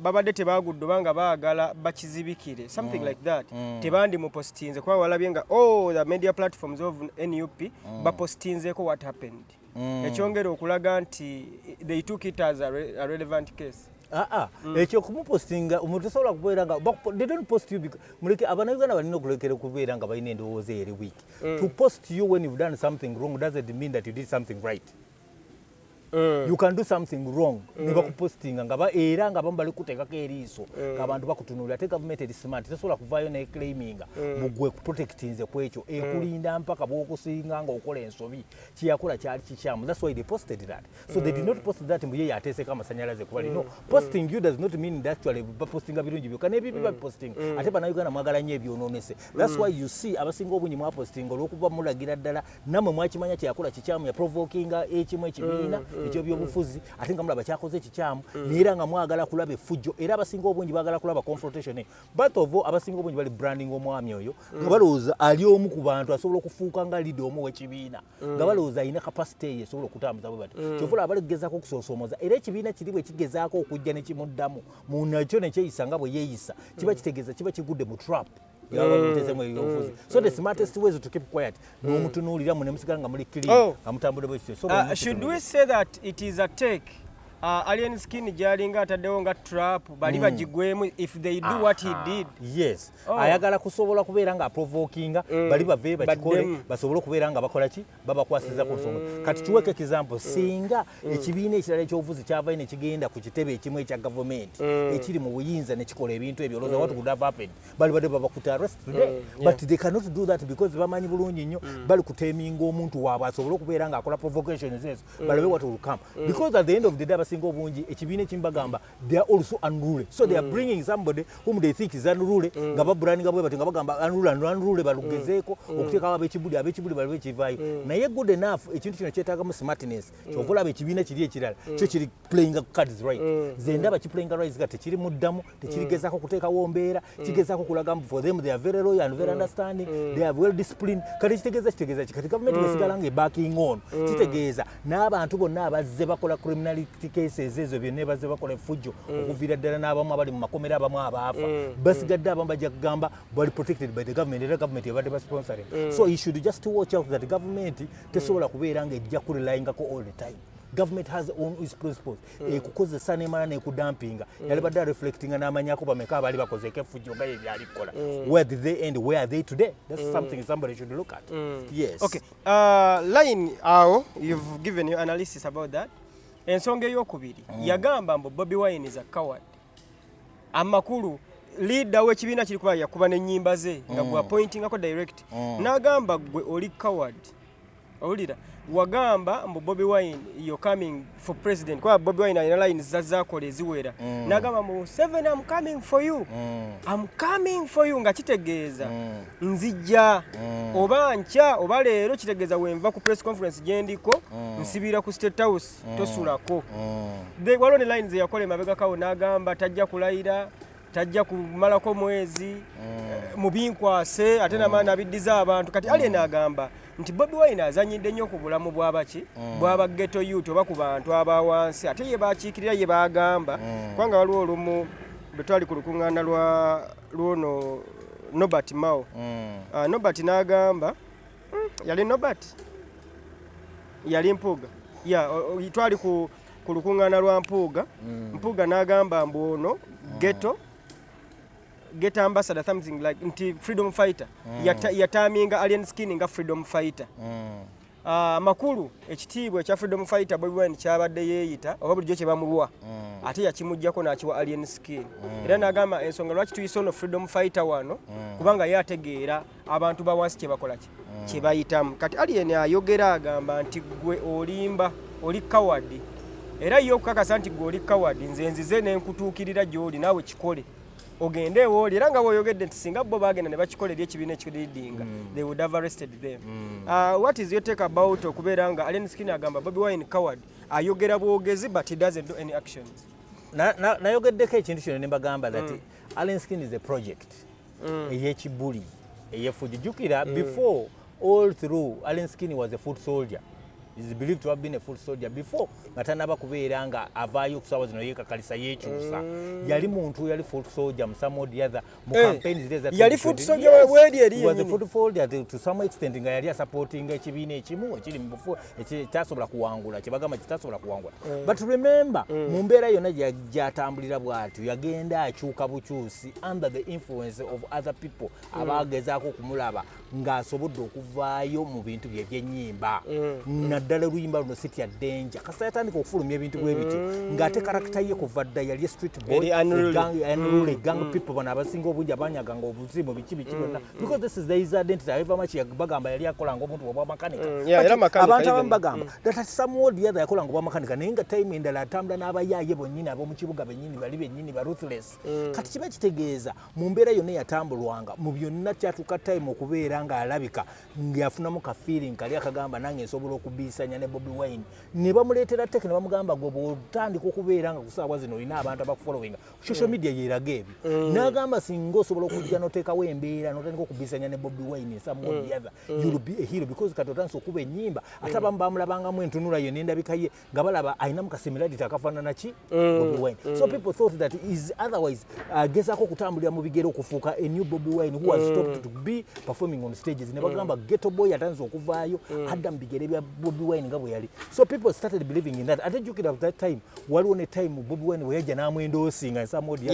babadde tebagudde oba nga baagala bakizibikire, something like that, tebandimupositinze, kuba walabye nga all the media platforms of NUP bapositinzeeko what happened, ekyongera okulaga nti they took it as a relevant case. Aa, ekyo kumupostinga, omuntu tosobola kubeera nga they don't post you muleke abannayuganda balina okulekera okubeera nga balina endowooza eri weak. To post you when you've done something wrong doesn't mean that you did something right. You can do something wrong ne bakupostinga nga era nga abamu bali kuteekako eriiso, ng'abantu bakutunuulira. Ate gavumenti eri smart, tesobola kuvaayo neclaiminga mugwe kuprotectinze ku ekyo, ekulinda mpaka bw'okusinga ng'okola ensobi. Kyeyakola kyali kikyamu, that's why they posted that. So they did not post that mbu ye yateeseko amasanyalaze kuba lino. Posting you does not mean that actually bapostinga birungi byokka, n'ebibi babipostinga. Ate bannayuganda mwagala nnyo ebyonoonese. That's why you see abasinga obungi mwapostinga olw'okuba mulagira ddala nammwe mwakimanya kyeyakola kikyamu, yaprovokinga ekimu ekibiina ekyobyobufuzi, ate nga mulaba kyakoze ekikyamu, naye era nga mwagala kulaba effujjo. Era abasinga obungi baagala kulaba confrontation eyo. But of all, abasinga obungi bali branding omwami oyo nga balowooza ali omu ku bantu asobola okufuuka nga leader omu w'ekibiina, nga balowooza alina capacity eyo esobola okutambuza bwe batyo. Kyova olaba bali kugezaako okusoosoomoza, era ekibiina kiri bwe kigezaako okujja ne kimuddamu mu nakyo ne kyeyisa nga bwe yeeyisa, kiba kitegeeza kiba kigudde mu trap yabamutezemu ebyobufuzi. So the smartest way is to keep quiet n'omutunuulira mu ne musigala nga muli clean, Oh. nga mutambudde bwe kityo. So Should we say that it is a take Alien Skin gyalinga ataddewo nga trap, bali bagigwemu if they do what he did. Yes. Oh. Ayagala kusobola kubeera nga aprovokinga bali bave bakikole, Baddemu. basobole okubeera nga bakola ki, babakwasiza ku nsonga. Kati tuweko example, singa ekibiina ekirala ekyobufuzi kyavayo ne kigenda ku kitebe ekimu ekya gavumenti ekiri mu buyinza ne kikola ebintu ebyo, olowooza what would have happened? Bali badde babakuta arrest today. But they cannot do that because bamanyi bulungi nnyo bali kuteminga omuntu waabwe asobole okubeera ng'akola provocations ezo, balabe what will come, because at the end of the day abasinga obungi ekibiina ekimu bagamba they are also unruly, so they are bringing somebody whom they think is unruly, nga babrandinga bwe batyo, nga bagamba unruly, unruly, balugezeeko okuteekawo ab'ekibuli, ab'ekibuli balabe ekivaayo. Naye good enough, ekintu kino kyetaagamu smartness. Kyova olaba ekibiina kiri ekirala kyo kiri playing cards right. Nze ndaba kiplayinga right nga tekiri muddamu, tekirigezaako kuteekawo mbeera, kigezaako kulaga mbu for them they are very loyal and very understanding, they are well disciplined. Kati kitegeeza ki? Kati gavumenti bwesigala nga ebacking on, kitegeeza n'abantu bonna abazze bakola criminality cases ezo byonna, bazze bakola effujjo okuviira ddala, n'abamu abali mu makomera, abamu abaafa basigadde, abamu bajja kugamba bali protected by the government, era government ebadde basponsoring. So you should just watch out that government tesobola kubeera nga ejja kurelyingako all the time. Government has own its principles, ekukozesa nemala nekudampinga. Yalibadde areflectinga n'amanyako bameka abaali bakozeeko effujjo nga ye byali kukola. Where did they end? Where are they today? That's something somebody should look at, yes. Okay, line awo you've given your analysis about that. Ensonga eyokubiri, yagamba mbu Bobi Wine is a coward. Amakulu leader w'ekibiina kiri kuba yakuba n'ennyimba ze nga gwe appointingako direct, n'agamba gwe oli coward. Owulira wagamba mbu Bobi Wine, you're coming for president, kuba Bobi Wine alina lines zazaakola eziwera. N'agamba mbu seven, I'm coming for you, I'm coming for you, nga kitegeeza nzijja oba nkya oba leero. Kitegeeza wenva ku press conference gye ndiko, nsibira ku State House, tosulako. Waliwo ne lines eyakola emabegakawo n'agamba tajja kulayira, tajja kumalako mwezi mubinkwase ate namaani abiddiza abantu. Kati Alien agamba nti Bobi Wine azanyidde nnyo ku bulamu bw'abaki, bw'aba ghetto youth oba ku bantu aba wansi, ate ye bakiikirira, ye bagamba. Kubanga waliwo olumu bwe twali ku lukuŋŋaana lwa lwono Nobert Mao, Nobert n'agamba, yali Nobert, yali Mpuuga ya twali ku lukuŋŋaana lwa Mpuuga. Mpuuga n'agamba mbu ono ghetto ambassador, something like nti freedom fighter. Yataminga Alien Skin nga freedom fighter. Amakulu ekitiibwa ekya freedom fighter Bobi Wine kyabadde yeeyita oba bulijjo kye bamuwa, ate yakimugjako n'akiwa Alien Skin. Era n'agamba ensonga lwaki tuyise ono freedom fighter wano, kubanga ye ategeera abantu ba wansi kye bakola ki, kye bayitamu. Kati Alien ayogera agamba nti gwe olimba, oli coward, era ye okukakasa nti gwe oli coward, nze nzize ne nkutuukirira gy'oli, naawe kikole ogende ewooli. Era nga bw'oyogedde nti singa bo bagenda ne bakikola eri ekibiina ekileadinga, they would have arrested them. What is your take about okubeera nga Alien Skin agamba Bobi Wine coward, ayogera bwogezi but he doesn't do any actions? Nayogeddeko ekintu kino ne mbagamba that Alien Skin is a project ey'ekibuli ey'effujjo. Jjukira before, all through, Alien Skin was a foot soldier, is believed to have been a foot soldier before nga tanaba kubeera nga avaayo okusaawa zino yeekakalisa yeekyusa. Yali muntu, yali foot soldier mu some or the other mu campaign ziri eza Yali 2020. Foot soldier webweri eri He was a yennyini. foot soldier to some extent, nga yali asupportinga ekibiina ekimu ekiri mu bufu kitasobola kuwangula, kyebagamba kitasobola kuwangula. But remember, mu mbeera yonna gyatambulira bw'atyo, yagenda akyuka bukyusi under the influence of other people abagezaako okumulaba ng'asobodde okuvaayo mu bintu bye ebyennyimba, naddala oluyimba luno Sitya Danger. Kasita yatandika okufulumya ebintu bwe bityo, ng'ate character ye kuva dda yali street boy, Eri unruly. Unruly, gang people bano abasinga obungi abanyaganga obuzimu, biki biki byonna, because this is his identity. However much bagamba yali akolanga obuntu obwa makanika, Yeah, era makanika abantu abamu even. bagamba that at some or the other yakolanga obwa makanika, naye nga time endala atambula n'abayaaye bonnyini ab'omu kibuga bennyini, bali bennyini ba ruthless. Kati kiba kitegeeza mu mbeera yonna yatambulwanga mu byonna, kyatuuka time okubeera ng'alabika ng'afunamu ka feeling kali akagamba nange nsobola okubiisanya ne Bobi Wine, ne bamuleetera teke ne bamugamba gwe bw'otandika okubeera nga ku ssaawa zino olina abantu abakufollowinga, social media yeeraga ebyo. N'agamba singa osobola okujja n'oteekawo embeera n'otandika okubiisanya ne Bobi Wine in some way or the other, you'll be a hero, because kati otandise okuba ennyimba, ate abamu bamulabangamu entunula yo n'endabika ye nga balaba alinamu ka similarity akafaanana ki Bobi Wine. So people thought that is otherwise agezaako okutambulira mu bigere okufuuka a new Bobi Wine who has stopped to be performing on stages. Ne bagamba ghetto boy atandise okuvaayo adda mu bigere bya Bobi. Bobi Wine nga bwe yali. So people started believing in that. Ate jjukira, that time waliwo ne time Bobi Wine bwe yajja n'amwendoosinga nsamodi,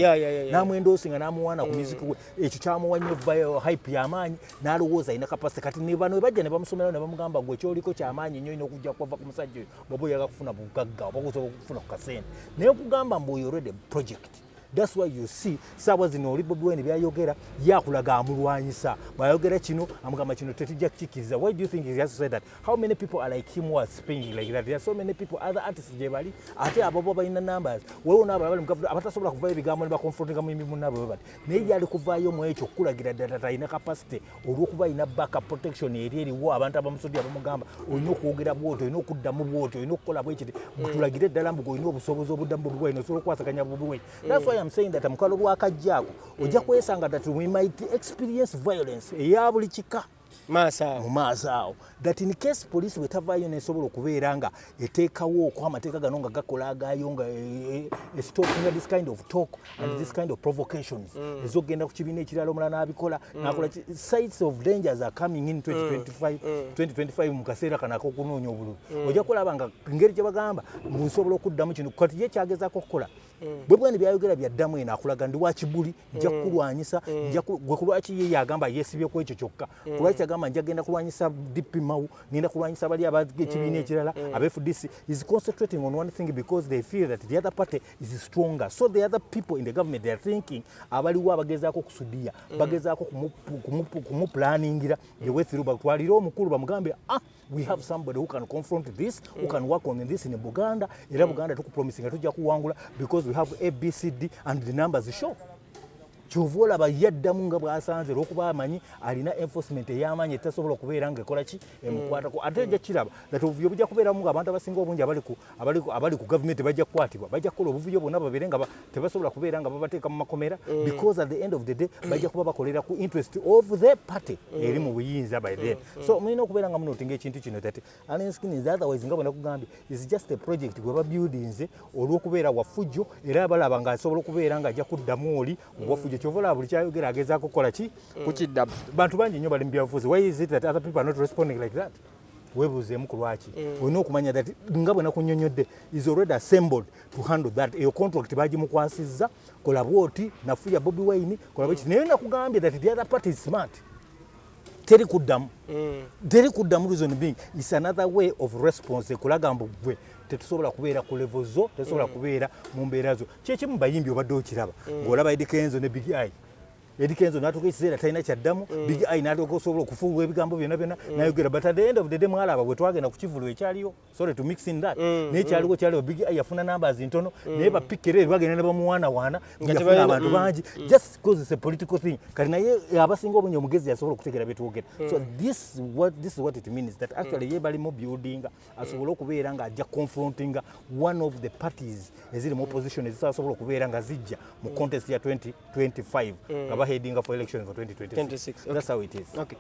n'amwendoosinga, n'amuwaana ku music we. Ekyo kyamuwa nnyo hype y'amaanyi, n'alowooza alina capacity. Kati ne bano bwe bajja ne bamusomerawo ne bamugamba, gwe kyoliko kyamaanyi nnyo, olina okujja kuva ku musajja oyo bw'oba oyagala kufuna bugagga oba osobola okufuna ku kasente. Naye okugamba mbu oyo already project. That's why you see saawa zino oli Bobi Wine byayogera yakulaga amulwanyisa. Bwayogera kino amugamba kino tetujja kukikiriza. Why do you think he has to say that? How many people are like him who are speaking like that? There are so many people, other artists gye bali, ate abo bo balina numbers. Waliwo n'abalala bali mu government abatasobola kuvayo ebigambo ne baconfrontinga muyimbi munnaabwe bwe bati, naye yali kuvaayo mu ekyo okukulagira ddala talina capacity olw'okuba alina backup protection eri eriwo, abantu abamusodya bamugamba olina okwogera bwoti, olina okuddamu bwoti, olina okukola bwekiti, tulagire ddala mbu olina obusobozi obuddamu Bobi Wine, osobola okukwasaganya Bobi Wine. That's why I'm saying that mukalo lwakajjaako ojja kwesanga that we might experience violence eya buli kika maaso awo. Mu maaso awo, that in case police bwe tavaayo nesobola okubeera nga eteekawo okuba amateeka gano nga gakola agaayo nga stopping this kind of talk and this kind of provocations ez'okugenda ku kibiina ekirala, omulala n'abikola nakola sites of dangers are coming in 2025, 2025. Mu kaseera kano ak'okunoonya obululu ojja kulaba nga ngeri gye bagamba mbu nsobola okuddamu kino. Kati ye kyagezaako okukola bwe bwene byayogera byaddamu eno akulaga ndi wakibuli, nja kukulwanyisa, gwe kulwaki ye yagamba yeesibye ku ekyo kyokka? Kulwaki agamba nja genda kulwanyisa DP Mao, ngenda kulwanyisa bali abekibiina ekirala aba FDC? Is concentrating on one thing because they feel that the other party is stronger. So the other people in the government, they are thinking abaliwo abagezaako okusudiya, bagezaako kumuplanningira the way through, batwalire omukulu bamugambe, "Ah, we have somebody who can confront this, who can work on this in Buganda. Era Buganda tukupromisinga tujja kuwangula because we have ABCD and the numbers show." Kyova olaba yaddamu nga bw'asanze olw'okuba amanyi alina enforcement ey'amaanyi etasobola okubeera nga ekola ki emukwatako. Ate ojja kiraba that obuvuyo bujja kubeeramu nga abantu abasinga obungi abali ku gavumenti bajja kukwatibwa, bajja kukola obuvuyo bwonna babeere nga tebasobola kubeera nga babateeka mu makomera, because at the end of the day bajja kuba bakolera ku interest of the party eri mu buyinza by then. So mulina okubeera nga munotinga ekintu kino that Alien Skin is otherwise, nga bwe nakugambye, is just a project gwe babuildinze olw'okubeera wafujjo, era balaba ng'asobola okubeera ng'ajja kuddamu oli wafujjo. Kyova olaba buli kyayogera agezaako kukola ki? Kukiddamu. Bantu bangi nnyo bali mu byabufuzi. Why is it that other people are not responding like that? Weebuuzeemu ku lwaki. Olina okumanya that nga bwe nakunnyonnyodde, is already assembled to handle that. Eyo contract bagimukwasizza, kola bwoti, nafuya Bobi Wine, kola bweki. Naye nakugambye that the other party is smart, teri kuddamu, teri kuddamu. Reason being, is another way of response ekulaga mbu gwe tetusobola kubeera ku level zo, tetusobola kubeera mu mbeera zo. Kyekimu bayimbi obadde okiraba ng'olaba Eddy Kenzo ne Big Eye. Eddy Kenzo n'atuuka ekiseera talina kyaddamu, Big Eye n'atuuka osobola okufuuwa ebigambo byonna byonna nayogera. But at the end of the day mwalaba bwe twagenda ku kivulu ekyaliyo, sorry to mix in that, naye kyaliwo kyaliwo, Big Eye yafuna numbers ntono, naye bapikere bagenda ne bamuwaanawaana, Nga yafuna tebalina- abantu bangi just because it's a political thing. Kati naye abasinga obungi omugezi yasobola okutegeera byetwogera. So this is what it means, that actually ye bali mu building asobole okubeera ng'ajja confrontinga one of the parties eziri mu opposition ezisasobola okubeera nga zijja mu contest ya 2025 nga baheadinga for election for 2026. 26, okay. That's how it is. Okay.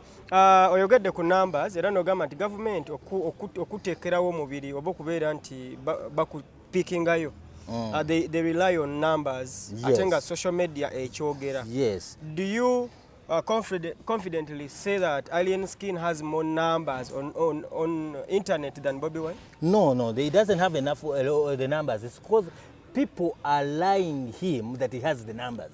Oyogedde ku numbers era n'ogamba nti gavumenti okuteekerawo omubiri oba okubeera nti bakupikingayo, they rely on numbers, ate nga social media ekyogera. Do you confidently say that Alien Skin has more numbers on internet than Bobby Wine? No, he doesn't have enough the numbers. It's because people are lying him that he has the numbers.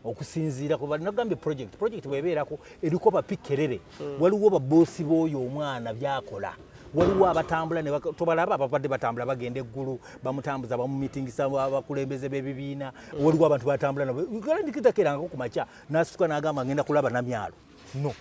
Okusinziira ku nagambye project bwebeerako eriko bapikerere, waliwo baboosi b'oyo omwana byakola, waliwo abatambula ne tobalaba ababadde batambula bagenda eggulu, bamutambuza, bamumitingisa abakulembeze b'ebibiina. Waliwo abantu batambula nabo ndikitakerangako ku makya n'asituka n'agamba ngenda kulaba Namyalo. No,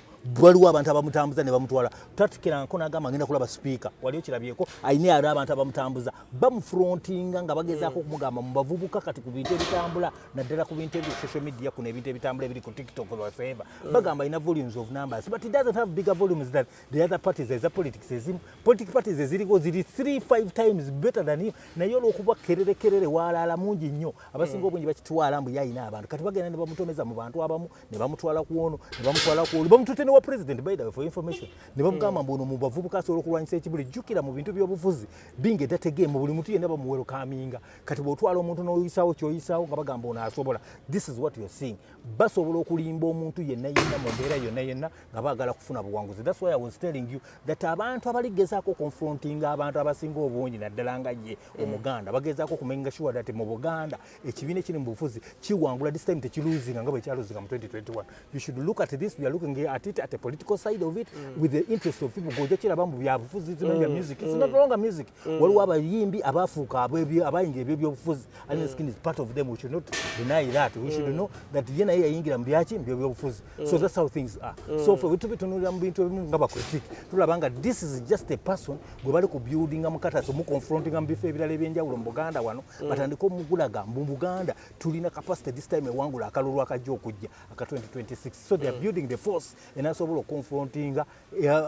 waliwo abantu abamutambuza ne bamutwala. Tatukerangako n'agamba ngenda kulaba sipiika, wali okirabyeko? Ayina ali abantu abamutambuza, bamufrontinga nga bagezaako okumugamba mu bavubuka. Kati ku bintu ebitambula, naddala ku bintu ebyo social media kuno, ebintu ebitambula ebiri ku TikTok, whatever, bagamba alina volumes of numbers, but he doesn't have bigger volumes than the other parties eza politics. Ezimu political parties eziriko ziri 3 5 times better than him, naye olwokuba kerere kerere walaala mungi nnyo, abasinga obungi bakitwala mbu yayina abantu. Kati bagenda ne bamutomeza mu bantu abamu, ne bamutwala ku ono, ne bamutwala ku oli, bamututte. nowa president, by the way, for information, ne bamugamba mbu ono mu bavubuka asobola okulwanyisa ekibuli. Jjukira mu bintu by'obufuzi bingi edategemu, buli muntu yenna bamuwelcominga. Kati bw'otwala omuntu n'oyisaawo kyoyisaawo nga bagamba ono asobola, this is what you're seeing. Basobola okulimba omuntu yenna yenna mu mbeera yonna yenna nga baagala kufuna buwanguzi. That's why I was telling you that abantu abaligezaako confrontinga abantu abasinga obungi, naddala nga ye Omuganda, bagezaako okumakinga sure that mu Buganda ekibiina ekiri mu bufuzi kiwangula this time, tekilosinga nga bwe kyalosinga mu 2021. You should look at this, we are looking at it at a political side of it with the interest of people. Gojja kiraba mu byabufuzi, zimanyi bya music, it's not longer music. Waliwo abayimbi abafuuka abayingira ebyo byobufuzi. Alien Skin is part of them. We should not deny that. We should know that ye naye yayingira mu byaki, mu byobyobufuzi. So that's how things are. So ffe bwetubitunulira mu bintu ebimu nga bacritic, tulaba nga this is just a person gwe bali ku buildinga mu katasi, omuconfrontinga mu bifo ebirala ebyenjawulo mu Buganda wano, batandike omugulaga mu Buganda tulina capacity this time ewangula akalulu akajja okujja aka 2026. So they are building the force enasobola okuconfrontinga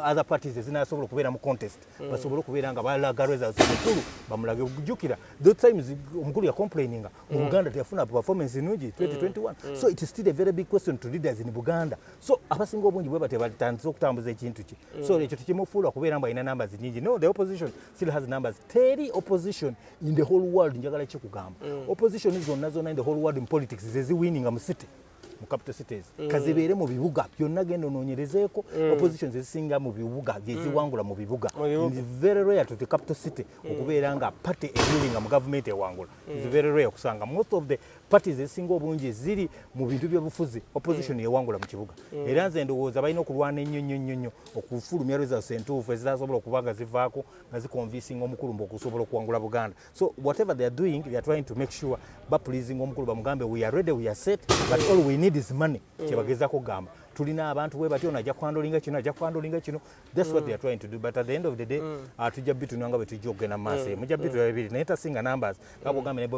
other parties ezinasobola okubeera mu contest, basobole okubeera nga balaga results. Omukulu bamulage. Jjukira those times omukulu yacomplaininga mu Buganda teyafuna performance nungi 2021. So it is still a very big question to leaders in Buganda. So abasinga obungi bwe batyo batandise okutambuza ekintu kye. So ekyo tekimufuula kubeera mbu alina numbers nyingi. No, the opposition still has numbers. Teri opposition in the whole world, njagala kikugamba, opposition zonna zonna in the whole world in politics zeziwininga mu city, mu capital cities, kazibeere mu bibuga byonna. Genda onoonyerezeeko, oppositions ezisinga mu bibuga zeziwangula mu bibuga. Mu bibuga. It's very rare to the capital city okubeera nga party erulinga mu gavumenti ewangula. It's very rare okusanga most of the parties ezisinga obungi ziri mu bintu byobufuzi, opposition yewangula mu kibuga. Era nze ndowooza balina okulwana ennyo nnyo nnyo nnyo okufulumya results entuufu ezitasobola okuba nga zivaako nga ziconvincinga omukulu mbu okusobola okuwangula Buganda. So whatever they are doing, they are trying to make sure bapleasing omukulu, bamugambe we are ready, we are set, but all we need is money. Kyebagezaako okugamba, tulina abantu bwe batyo, ono ajja kuhandlinga kino, ajja kuhandlinga kino. That's what they are trying to do. But at the end of the day, tujja bitunula nga bwe tujja okugenda mu maaso. Mujja bitula bibiri, naye tasinga numbers nga bwogambye.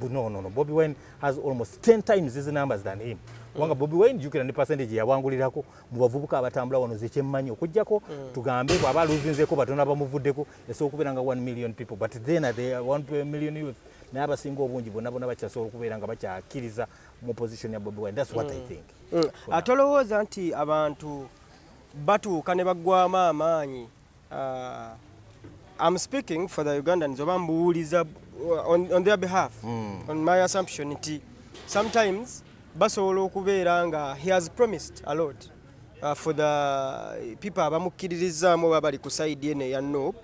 No, no, no, Bobi Wine has almost 10 times his numbers than him, kubanga Bobi Wine, jjukira ne percentage yawangulirako mu bavubuka abatambula wano, zekyemmanyi okuggyako tugambe bw'aba aluzinzeeko batono abamuvuddeko, esobola okubeera nga 1 million people. But then at the 1 million youth, naye abasinga obungi bonna bonna bakyasobola okubeera nga bakyakkiriza mu position ya Bobi Wine. That's what I think. Ate olowooza nti abantu batuuka ne baggwamu amaanyi? I'm speaking for the Ugandans, oba mbuwuliza on their behalf, on my assumption nti sometimes basobola okubeera nga he has promised a lot for the people abamukkiririzaamu oba bali ku side eno eya NUP,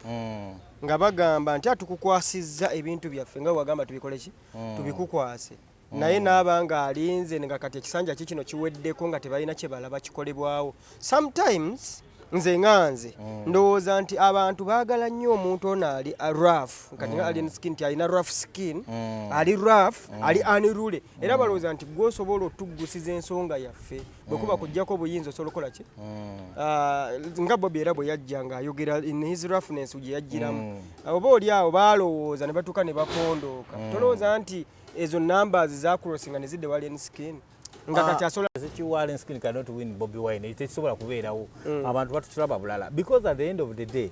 nga bagamba nti atukukwasizza ebintu byaffe nga wagamba tubikole ki, tubikukwase, naye naaba nga alinze nga kati ekisanja ki kino kiweddeko nga tebalina kye balaba kikolebwawo. Sometimes nze nga nze ndowooza nti abantu baagala nnyo omuntu ono ali rough, kati nga Alien Skin, nti alina rough skin, ali rough, ali unruly, era balowooza nti gwe osobola otuggusiza ensonga yaffe bwe kuba kujjako obuyinza, osobola okukola ki. Ah, nga Bobi era bwe yajja ng'ayogera in his roughness gye yajjiramu, oba oli awo baalowooza ne batuuka ne bakondooka. Tolowooza nti ezo numbers zacrossinga ne zidde wa Alien Skin nga kati asobola? Ekiwa, Alien Skin cannot win Bobi Wine, tekisobola kubeerawo. Abantu batukiraba bulala, because at the end of the day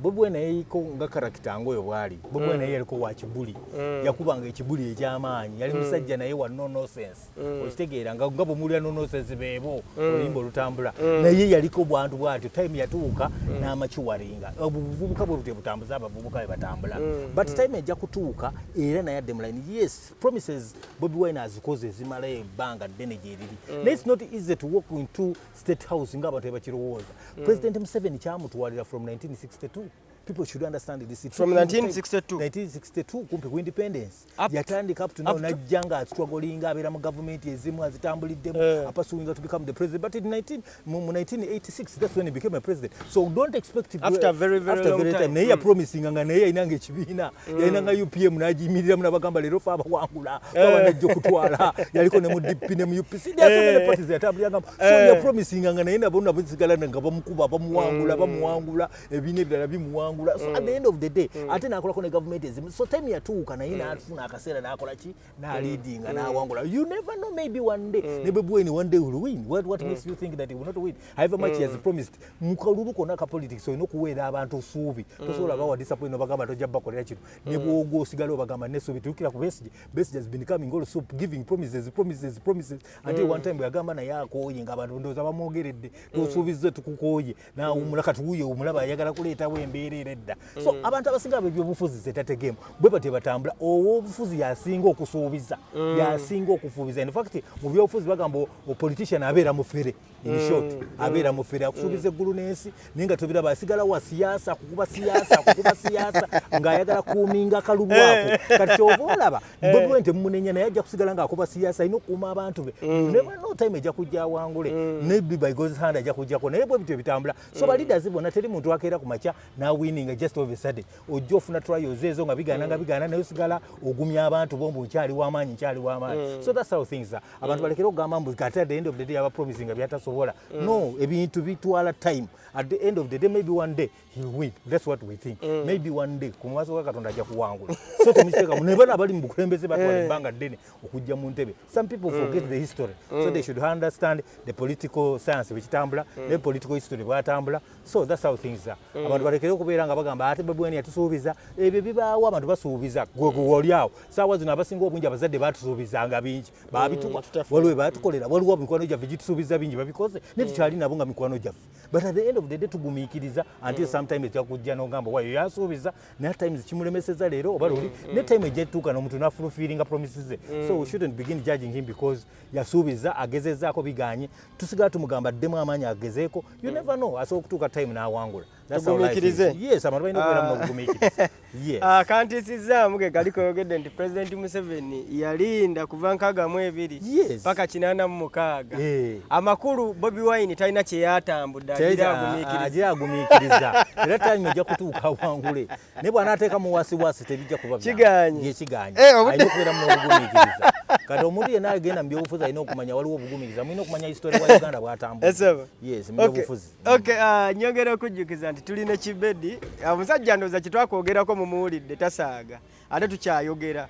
Bobi Wine yayiko nga character ngaoyo bwali. Bobi Wine naye yaliko wa kibuli, yakubanga ekibuli ekyamaanyi, yali musajja naye wa no nonsense. Okitegeera nga bwemuwulira no nonsense beebo oluyimba olutambula, naye yaliko bwantu bwatyo. Time yatuuka n'amaturinga, obuvubuka bwe butyo butambuza abavubuka bwe batambula, but time ejja kutuuka era naye adde mu line. Yes, promises Bobi Wine azikoze ezimala ebbanga ddene gyeriri, naye it's not easy to walk into State House ng'abantu bwe bakirowooza. President Museveni kyamutwalira from 1962. People should understand this. It From took him time. 1962? 1962, kumpi ku independence. Yatandika up to now, up to- najja nga astrugglinga, abeera mu gavumenti ezimu azitambuliddemu, apursuinga to become the president. But in 19, mu 1986, that's when he became a president. So don't expect After very, very after long very time. time. Naye yapromisinga nga naye yalinanga ekibiina, yalinanga UPM, n'agiyimiriramu n'abagamba leero fe abawangula, fe abanajja okutwala. Yaliko ne mu DP ne mu UPC. There are so many parties yatambuliranga. So yapromisinga nga naye nabo nabo sigala nga bamukuba, bamuwangula, bamuwangula, ebibiina ebirala bimuwangula. N'awangula. So at the end of the day, ate n'akolako ne gavumenti ezimu. So time yatuuka naye n'afuna akaseera, n'akola ki, n'aleadinga, n'awangula. You never know, maybe one day ne Bobi Wine one day will win. What makes you think that he will not win, however much he has promised? Mu kalulu konna ka politics, olina okuweera abantu ssuubi. Tosobola bawa disappoint, obagamba tojja bakolera kino, ne bwogwa osigala obagamba nessuubi. Tulukira ku Besigye. Besigye has been coming also giving promises, promises, promises, until one time bwe yagamba naye akooye, ng'abantu ndowooza bamwogeredde, tosuubizza, tukukooye, nawumula. Kati wuyo omulaba ayagala kuleetawo embeera era edda. So abantu abasinga abo ebyobufuzi zetategemu bwe batyo batambula. Ow'obufuzi yasinga okusuubiza, yasinga okufuubiza. In fact, mu byobufuzi bagamba politician abeera mufere. In short, abeera mufere, akusuubiza eggulu n'ensi, naye nga tobiraba, asigala wa siyaasa, kukuba siyaasa, kukuba siyaasa, ng'ayagala kuuminga akalulu ako. Kati kyova olaba Bobi Wine temumunenya, naye ajja kusigala ng'akuba siyaasa, alina okukuuma abantu be. You never know, time ejja kujja awangule. Maybe by God's hand ajja kujjako, naye bwe bityo bitambula. So ba leaders bonna, teri muntu akeera ku makya n'awininga just all of a sudden. Ojja ofuna trials ezo nga bigaana, nga bigaana, naye osigala ogumya abantu bo mbu nkyali w'amaanyi, nkyali w'amaanyi. So that's how things are. Abantu balekere okugamba mbu kati at the end of the day aba promising nga byatasobola. No, ebintu bitwala time. At the end of the day, maybe one day he'll win. That's what we think. Maybe one day ku maaso ga Katonda ajja kuwangula. So temukiteekamu. Ne bano abali mu bukulembeze batwala ebbanga ddene okujja mu ntebe. Some people forget the history, so they should understand the political science bwekitambula ne political history bwatambula. So that's how things are. Abantu balekere okubeera nga bagamba ate Bobi Wine yatusuubiza. Ebyo bibaawo, abantu basuubiza. Gwe oli awo saawa zino, abasinga obungi abazadde batusuubizanga bingi, babituwa. Waliwo batukolera, waliwo mikwano gyaffe gitusuubiza bingi, babikoze, naye tukyali nabo nga mikwano gyaffe. But at the end of the day tugumiikiriza until sometime ejja kujja n'ogamba wayo yasuubiza, naye times kimulemeseza leero oba luli, ne time ejja etuuka n'omuntu n'afulfillinga promises ze. So we shouldn't begin judging him because yasuubiza, agezezaako, biganye. Tusigala tumugamba addemu amaanyi, agezeeko. You never know, asobola okutuuka time n'awangula. That's how life is. Tugumiikirize. Yes, abantu balina okubeera mu bugumiikiriza, yes. Akantiisizaamu ke kali koyogedde nti President Museveni yalinda kuva 62 paka 86. Amakulu Bobi Wine talina kye yatambudde, agira agumiikiriza. Agira agumiikiriza, era time ejja kutuuka awangule, naye bw'anaateeka mu wasiwasi tebijja kuba byangu. Kiganye. Ye, kiganye. Obudde- Alina okubeera mu n'obugumiikiriza. Kati omuntu yenna agenda mu byobufuzi alina okumanya waliwo obugumiikiriza. Mulina okumanya history wa Uganda bw'atambula. Esebo. Yes, mu byobufuzi. Okay, nyongera okujjukiza nti tulina Kibedi. Omusajja ndowooza kyetwakwogerako mumuwulidde, tasaaga, ate tukyayogera.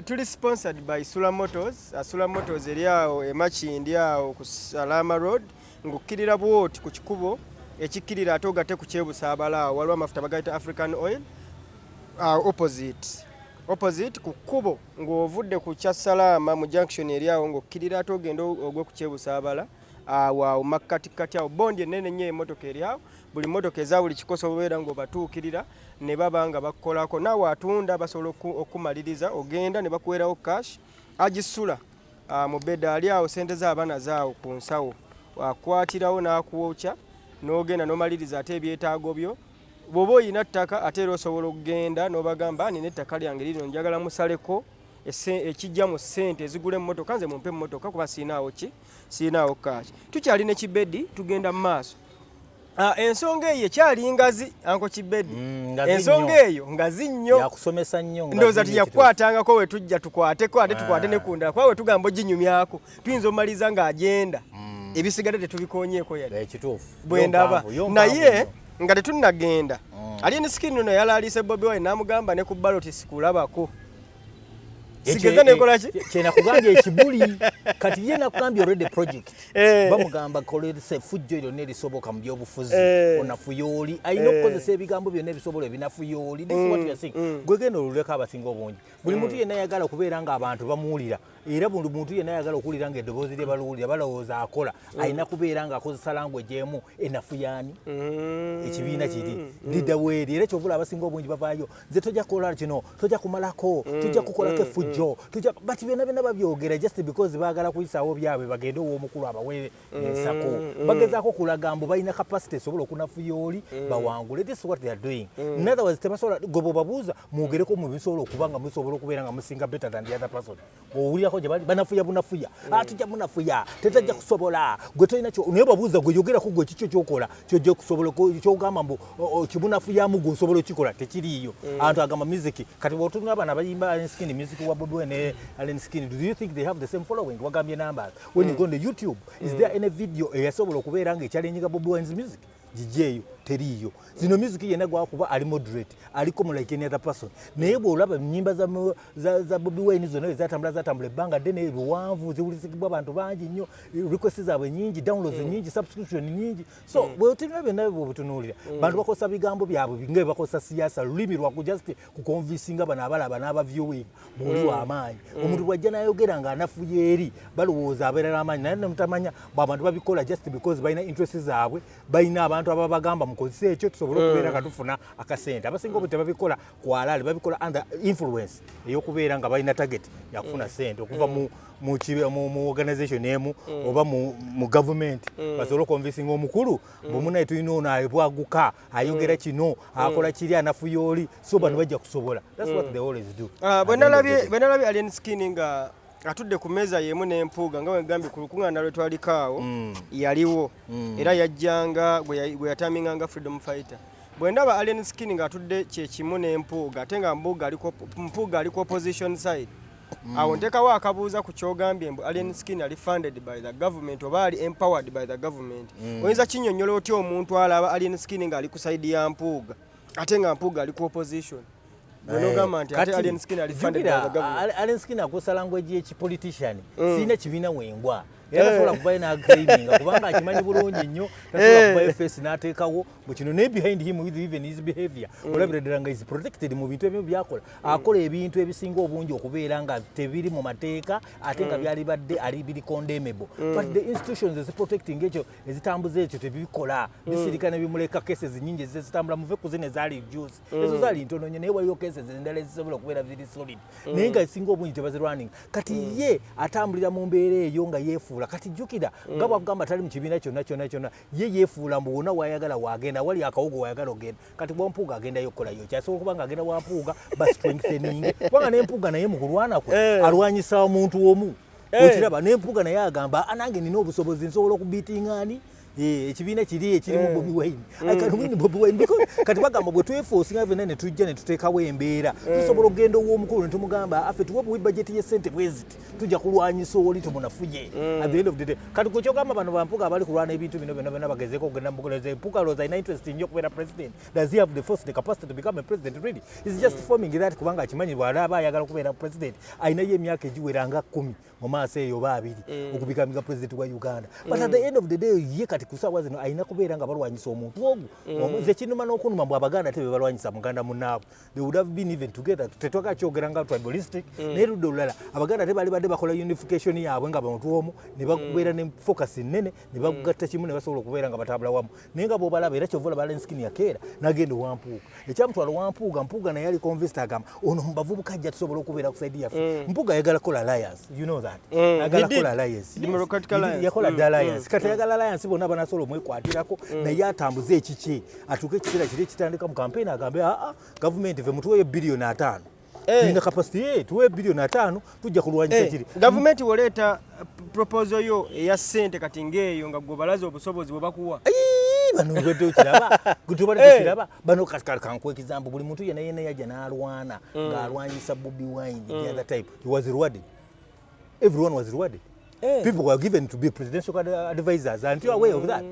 Tuli sponsored by Sula Motors. Sula Motors eri awo emakindi awo ku Salama Road, ng'okkirira bwoti ku kikubo ekikkirira ate ogatte ku Kyebusaabala, awo waliwo amafuta bagayita African Oil, opposite ku kkubo ng'ovudde ku kya Salaama mu junction eri awo, ng'okkirira ate ogenda ogwe ku Kyebusaabala, awo awo makkatikati awo bondi ennene nnyo emmotoka eri awo. Buli mmotoka eza buli kikosa obeera ng'obatuukirira ne baba nga bakukolako, naawe atunda basobola okumaliriza, ogenda ne bakuweerawo cash. Agisula mu beda ali awo, sente z'abaana zaawo ku nsawo, akwatirawo n'akwokya n'ogenda n'omaliriza ate ebyetaago byo. Bw'oba oyina ttaka ate era osobola okugenda n'obagamba, nina ettaka lyange lino, njagala musaleko ekijja mu ssente ezigula emmotoka, nze mumpe emmotoka kuba siinaawo ki, siinaawo cash. Tukyalina Kibedi, tugenda mu maaso. Ensonga eyo ekyali ngazi, Uncle Kibedi. Ngazi Ensonga nnyo. eyo ngazi nnyo. Yakusomesa nnyo, ngazi Ndowooza nnyo. Tiyakukwatangako, we tujja tukwateko ate tukwate ne Ah. ku ndala, kuba we tugamba oginyumyako tuyinza omaliriza ng'agenda ebisigadde tetubikonyeeko yadde. Ekituufu. Bwe ndaba. Yo mpanvu, yo mpanvu Naye nnyo. Nga tetunnagenda, Alien Skin no yalaalise Bobi Wine n'amugamba ne ku ballot sikulabako. Sigeza nekola ki? Kyenakugambye ekibuli kati ye nakugambye already project. Bamugamba kolesa effujjo lyonna erisoboka mu byobufuzi, onafuya oli alina okukozesa ebigambo byonna ebisobola ebinafuya oli. This is what we are saying. Gwe genda oluleko, abasinga obungi buli muntu yenna ayagala okubeera nga abantu bamuwulira, era buli muntu yenna ayagala okuwulira nga eddoboozi lye baluwulira, balowooza akola, alina kubeera ng'akozesa language emu enafuyaani ekibiina kiri lidda weeri. Era kyovula abasinga obungi bavaayo, nze tojja kukola kino, tojja kumalako, tujja kukolako effujjo, tujja, but byonna byonna babyogera just because baagala kuyisaawo byabwe, bagende ow'omukulu abawe ensako. Bagezaako okulaga mbu balina capacity esobola okunafuya oli bawangule. This is what they are doing. In other words, tebasobola. Gwe bwebabuuza mwogereko mu bisobola okuba nga musobola okubeera nga musinga better than the other person, owulirako gye bali banafuya bunafuya. Ah, tujja munafuya, tetajja kusobola, gwe tolina kyo. Naye babuuza gwe yogerako, gwe kikyo kyokola kyojja kusobola kyogamba mbu kimunafuyamu, gwe osobola okikola, tekiriiyo. Abantu agamba music, kati bw'otunula abaana abayimba Alien Skin, music wa Bobi Wine ne Alien Skin, do you think they have the same following? Wagambye numbers. When you go on the YouTube, is there any video eyasobola okubeera nga echallenginga Bobi Wine's music? Gijjeeyo. Teriiyo zino music yenna gwakuba ali moderate, aliko mu like any other person. Naye bw'olaba ennyimba za Bobi Wine zonna ezatambula, zatambula ebbanga ddene, ebiwanvu, ziwulirizibwa abantu bangi nnyo, request zaabwe nyingi, downloads nyingi, subscription nyingi. So bwetunula byonna bwebitunuulira, bantu bakozesa bigambo byabwe nga bebakozesa siyasa, lulimi lwaku just kuconvincinga bano abalaba n'abaviewing muli w'amaanyi. Omuntu bwajja n'ayogera nga anafuye eri, balowooza abeera n'amaanyi, naye nemutamanya bwe abantu babikola just because balina interest zaabwe, balina abantu ababagamba mukozese ekyo tusobole okubeera nga tufuna akasente. Abasinga obu tebabikola kwalaali, babikola under influence ey'okubeera nga balina target yakufuna sente okuva mu organization emu oba mu government, basobole okuconvincinga omukulu bwemunaye tulina ono abwaguka, ayogera kino, akola kiri, anafuya oli, so bano bajja kusobola. That's what they always do. Ah, At the end of the day. Bwe nalabye Alien Skin nga atudde ku mmeeza y'emu n'Empuuga, nga wegambye ku lukuŋŋaana lwe twaliko awo, yaliwo era yajjanga gwe yataminganga freedom fighter. Bwe ndaba Alien Skin ng'atudde kyekimu n'Empuuga, ate nga Mpuuga ali ku opposition side, awo nteekawo akabuuza ku kyogambye mbu Alien Skin ali funded by the government oba ali empowered by the government. Oyinza kinnyonnyola otya omuntu alaba Alien Skin ng'ali ku side ya Mpuuga, ate nga Mpuuga ali ku opposition, bwe nogamba nti ate Alien Skin ali funded by the government? Alien Skin akozesa language y'ekipolitician. Sirina kibiina wengwa, era tasobola kuvayo n'aclaiminga kubanga akimanyi bulungi nnyo tasobola kuvayo face n'ateekawo bwe kino. Naye behind him, with even his behavior, olabira ddala nga is protected mu bintu ebimu byakola. Akola ebintu ebisinga obungi okubeera nga tebiri mu mateeka, ate nga byalibadde ali biri condemnable, but the institutions eziprotecting ekyo, ezitambuza ekyo, tebikola, bisirika ne bimuleka. Cases nyingi ezitambula, muve ku zino ezaali juice, ezo zaali ntono nnyo, naye waliwo cases endala ezisobola okubeera ziri solid, naye nga esinga obungi tebazirwaninga. Kati ye atambulira mu mbeera eyo nga yeefuula. Kati jjukira nga bwakugamba tali mu kibiina kyonna kyonna kyonna, ye yeefuula mbu wonna wayagala wagenda, wali akawogo wayagala ogenda. Kati bwampuuga agendayo okukolayo kyasobola okuba nga agenda wampuuga bastrengthening, kubanga nempuuga naye mu kulwana kwe alwanyisa omuntu omu. Okiraba nempuuga naye agamba, "Ah, nange nina obusobozi, nsobola okubeatinga ani. Ekibiina kiri ekirimu Bobi Wine. I can win Bobi Wine," because kati bagamba bwe tweforcinga fenna ne tujja ne tuteekawo embeera, tusobola okugenda ow'omukulu ne tumugamba affe tuwe buwi bajeti y'essente bwe ziti, tujja kulwanyisa oli tumunafuye. At the end of the day, kati gwe kyogamba bano bampuga abali kulwana ebintu bino byonna byonna bagezeeko okugenda mubukuleze. Mpuga alowooza alina interest nnyo okubeera president. Does he have the force, the capacity to become a president really? He's just forming that kubanga akimanyi bw'alaaba ayagala okubeera president, alinayo emyaka egiwera nga 10 mu maaso eyo oba 20 okubecominga president wa Uganda. But at the end of the day, ye kati ku ssaawa zino alina kubeera nga balwanyisa omuntu ogwo. Nze kinuma n'okunuma mbw Abaganda te be balwanyisa muganda munnaabwe. They would have been even together. Tetwagala kyogera nga tribalistic, naye ludda olulala Abaganda te baali badde bakola unification yaabwe nga bantu omu, ne babeera ne focus nnene, ne bagatta kimu, ne basobola okubeera nga batambula wamu. Naye nga bw'obalaba, era kyova olaba Alien Skin yakeera n'agenda owampuuga. Ekyamutwala owampuuga, Mpuuga naye ali convinced, agamba ono mu bavubuka ajja tusobola okubeera ku side yaffe. Mpuuga ayagala kukola alliance, you know that. Ayagala He did. kukola alliance. Yes. Democratic He did. Alliance. Yakola dda alliance. Kati ayagala alliance bonna banasobola omwekwatirako, naye atambuze ekikye, atuuke ekiseera kiri ekitandika mu campaign agambe, aa, gavumenti fe mutuweyo biliyoni 50, tulina capacity, tuweyo biliyoni 50, tujja kulwanyisa kiri. Gavumenti woleeta proposal yo eya ssente kati ng'eyo nga gwe balaze obusobozi bwe bakuwa. Ayii, bano gwe tukiraba, gwe tubadde tukiraba bano. Kankuwa example, buli muntu yenna yenna yajja n'alwana ng'alwanyisa Bobi Wine, the other time he was rewarded, everyone was rewarded. People were given to be presidential advisors. Aren't you aware of that?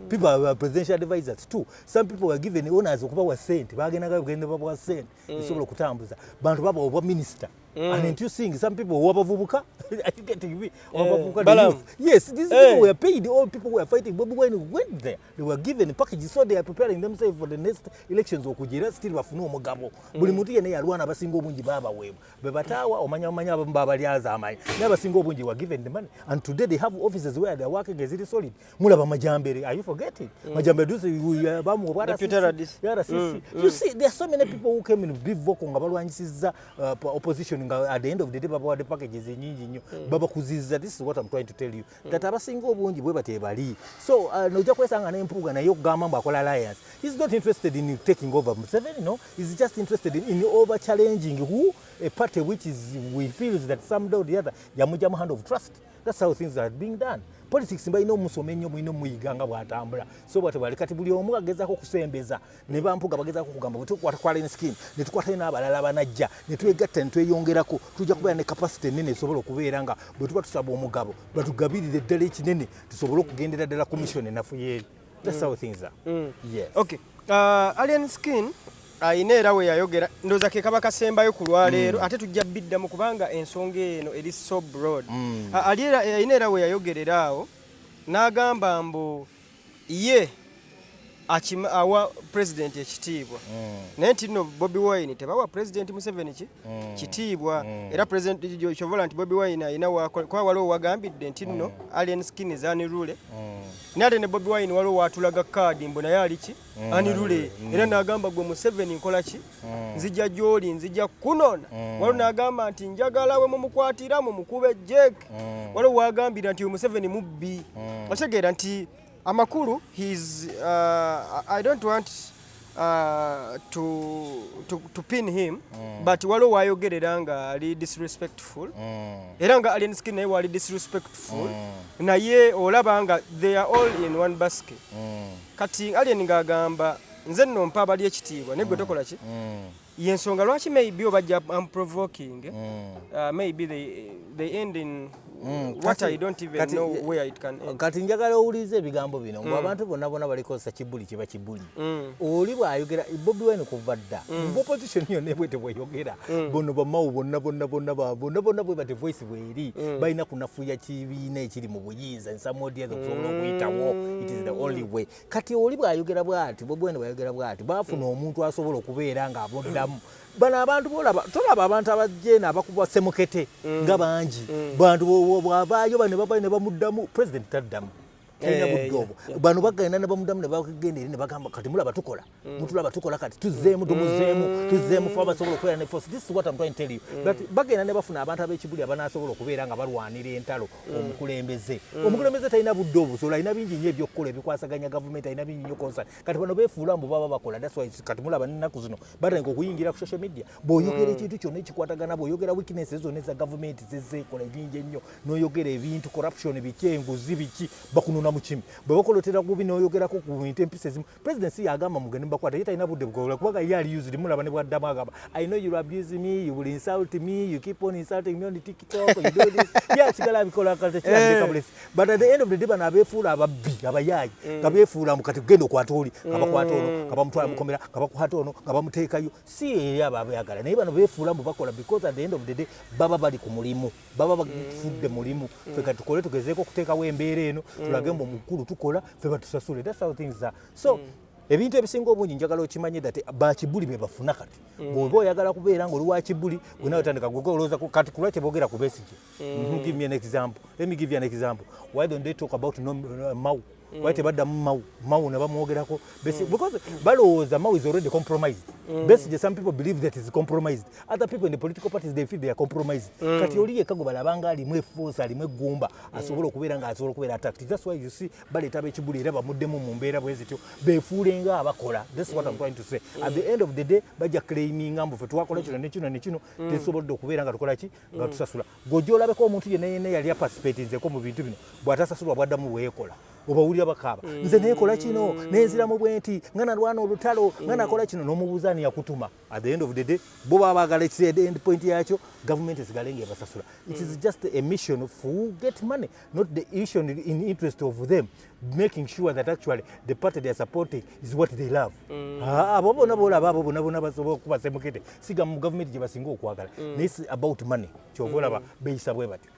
People are presidential advisors too. Some people were given honors okubawa sente, bagendaga kugenda babawa sente esobola okutambuza bantu, babawa obwa minister. And ain't you seeing some people wabavubuka? Are you getting me? Wabavubuka, the Balamu. youth. Yes, these people were paid. All people who were fighting Bobi Wine went there. They were given packages, so they are preparing themselves for the next elections okugira still bafune omugabo. Buli muntu yenna yalwana, abasinga obungi babaweebwa. Be bataawa omanya omanya abamu babalyaza amaanyi. Naye abasinga obungi were given the money. And today they have offices where they are working eziri solid. Mulaba Majambere, are you forgetting? Majambere dusi bamuwa obwa Deputy RCC. RDC. RCC. You see, there are so many people who came in big vocal nga balwanyisizza opposition, nga at the end of the day babawadde packages nyingi nnyo, babakuzizza. This is what I'm trying to tell you, that abasinga obungi bwe batebali. So nojja kwesanga n'Empuuga naye okugamba mbu akola alliance, he's not interested in taking over Museveni. No, he's just interested in over challenging who, a party which is we feels that some day or the other yamugyamu hand of trust. That's how things are being done. Politics balina omusoma ennyo, mulina omuyiga nga bw'atambula. So bwatyo bwali kati buli omu agezaako okusembeza ne bampuga bagezaako okugamba bwe tukwata kwa Alien Skin ne tukwatayo n'abalala banajja ne twegatta ne tweyongerako, tujja kubeera ne capacity ennene esobola okubeera nga bwe tuba tusaba omugabo batugabirire ddala ekinene, tusobole okugendera ddala ku mission enafu yeeri. That's how things are. Yes. Okay. Alien Skin ayina era we yayogera, ndowooza ke kaba kasembayo ku lwaleero, ate tujja biddamu kubanga ensonga eno eri so broad. Ali ayina era we yayogerera awo n'agamba mbu ye awa president ekitiibwa, naye nti nno Bobi Wine tebawa President Museveni ki kitiibwa. Era president kyovola nti Bobi Wine ayina kuba waliwo wagambidde nti nno Alien Skin is unruly, naye ate ne Bobi Wine waliwo watulaga kaadi mbu naye ali ki, unruly. Era n'agamba, "Gwe Museveni, nkola ki? Nzija gy'oli, nzija kunona." Waliwo n'agamba nti, "Njagala we mumukwatira mumukube jek." Waliwo wagambira nti, "Museveni mubbi." Okitegeera nti amakulu he's I don't want to pin him, but waliwo wayogerera nga ali disrespectful, era nga Alien Skin naye wali disrespectful, naye olaba nga they are all in one basket. Kati Alien ng'agamba, "Nze nno mpa abali ekitiibwa, naye gwe tokola ki?" Yensonga lwaki maybe obajja am provoking, maybe they end in what I don't even know where it can end. Kati njagala owuliriza ebigambo bino, mbu abantu bonna bonna balikozesa kibuli, kiba kibuli. Oli bw'ayogera, Bobi Wine kuva dda mu opposition yonna ebwete bweyogera, bono bamawu bonna bonna bonna bonna bonna bwe bati voice bweri balina kunafuya kibiina ekiri mu buyinza nsamodiaga okusobola okuyitawo. It is the only way. Kati oli bw'ayogera bw'ati, Bobi Wine bw'ayogera bw'ati, baafuna omuntu asobola okubeera ng'aboddamu bano abantu bolaba. Tolaba abantu abajjeena abakuba semukete nga bangi, bantu bw'avaayo bano ne bavayo ne bamuddamu. President taddamu, talina budde obwo. Bano bagenda ne bamuddamu ne bagenda eri ne bagamba, "Kati mulaba tukola, mutulaba tukola, kati tuzzeemu, tumuzeemu, tuzzeemu fe abasobola okubeera ne force." This is what I'm trying to tell you. But bagenda ne bafuna abantu ab'ekibuli abanaasobola okubeera nga balwanira entalo. Omukulembeze talina budde obusobola, alina bingi nnyo ebyokukola ebikwasaganya gavumenti, alina bingi nnyo concern. Kati bano beefuula mbu baba bakola. That's why kati mulaba n'ennaku zino batandika okuyingira ku social media. Bw'oyogera ekintu kyonna ekikwatagana, bw'oyogera weaknesses zonna eza gavumenti zezeekola enyingi ennyo, n'oyogera ebintu corruption biki, enguzi biki, bakunona mu kimi. Bwe bakolotera bubi n'oyogerako ku bintu, empisa ezimu, president si yagamba mugende mubakwata. Ye talina budde bukola kubanga ye ali used. Mulaba ne bwaddamu agamba, "I know you abuse me, you will insult me, you keep on insulting me on TikTok, you do this." Ye asigala abikola kati bulesi. But at the end of the day, bano abeefuula ababbi, abayaayi, nga beefuula mu kati genda okwata oli, nga bakwata ono, nga bamutwala mukomera, nga bakwata ono, nga bamuteekayo, si eri abo abeagala. Naye bano beefuula mbu bakola because at the end of the day baba bali ku mulimu, baba bafudde mulimu. Ffe kati tukole, tugezeeko okuteekawo embeera eno, tulage mbu omukulu tukola, ffe batusasule. That's how things are. So ebintu ebisinga obungi njagala okimanye that bakibuli be bafuna. Kati bw'oba oyagala kubeera ng'oli wa kibuli, gwe nawe tandika gwe olowooza kati kulwaki boogera ku Besigye? Give me an example. Let me give you an example. Why don't they talk about no, Mao? Why tebaddamu Mao? Mao ne bamwogerako because balowooza Mao is already compromised. Besigye, some people believe that is compromised. Other people in the political parties, they feel they are compromised. Kati oli yekka gwe balabanga alimu eforce, alimu eggumba, asobola okubeera nga asobola okubeera attacked. That's why you see baleeta ab'ekibuli era bamuddemu mu mbeera bwe zityo, beefuule nga abakola. That's what I'm trying to say. At the end of the day bajja claiminga mbu ffe twakola kino ne kino ne kino, tetusobodde okubeera nga tukola ki, nga tusasula. Gw'ojja olabeko omuntu yenna yenna yali aparticipatinzeko mu bintu bino, bw'atasasulwa bwaddamu bweyekola, obawulira bakaaba, "Nze neekola kino, nenziramu bwe nti, nga nalwana olutalo, nga nakola kino." N'omubuuza ani yakutuma? At the end of the day bo baba baagala end point yakyo, gavumenti esigale ng'ebasasula. It is just a mission for get money, not the issue in interest of them making sure that actually the party they are supporting is what they love. Ah, abo bonna bolaba, abo bonna bonna basobola okuba semukete siga mu gavumenti gye basinga okwagala, naye it's about money. Kyova olaba beeyisa bwe batyo.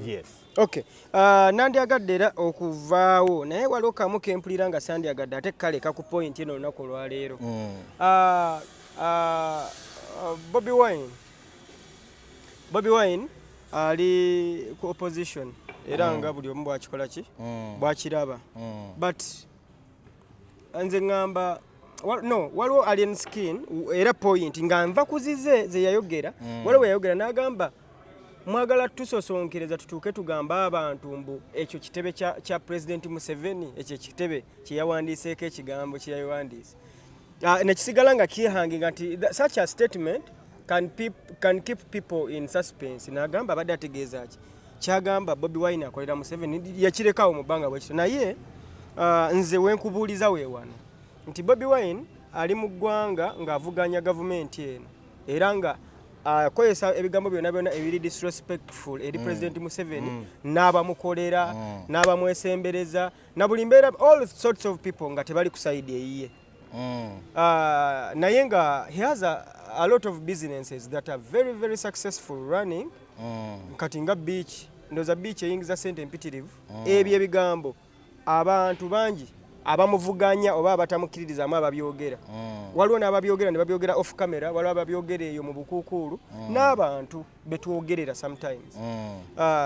Yes. Okay. Nandyagadde era okuvaawo, naye waliwo kamu kempulira nga sandyagadde ate kaleka ku point eno olunaku olwaleero. Bobi Wine ali ku opposition era nga buli omu bwakikola ki, bwakiraba. But nze ŋŋamba no, waliwo Alien Skin era point nga nva kuzize ze yayogera. Waliwo we yayogera n'agamba, "Mwagala tusosonkereza tutuuke tugambe abantu mbu ekyo kitebe kya President Museveni, ekyo ekitebe kyeyawandiiseeko ekigambo kyeyawandiise." Nekisigala nga kihanginga nti such a statement can keep people in suspense. N'agamba abadde ategeeza ki, kyagamba Bobi Wine akolera Museveni, yakirekawo mu bbanga bwekityo. Naye nze wenkubuuliza weewano nti Bobi Wine ali mu ggwanga ng'avuganya gavumenti eno era nga Akozesa ebigambo byonna byonna ebiri disrespectful eri President Museveni n'abamukolera n'abamwesembereza na buli mbeera, all sorts of people nga tebali ku side eyiye. Naye nga he has a lot of businesses that are very very successful running. Kati nga beach, ndowooza beach eyingiza sente empitirivu. Ebyo ebigambo abantu bangi abamuvuganya oba abatamukkiririzaamu ababyogera. Waliwo n'ababyogera ne babyogera off camera, waliwo ababyogera eyo mu bukuukuulu n'abantu betwogerera sometimes.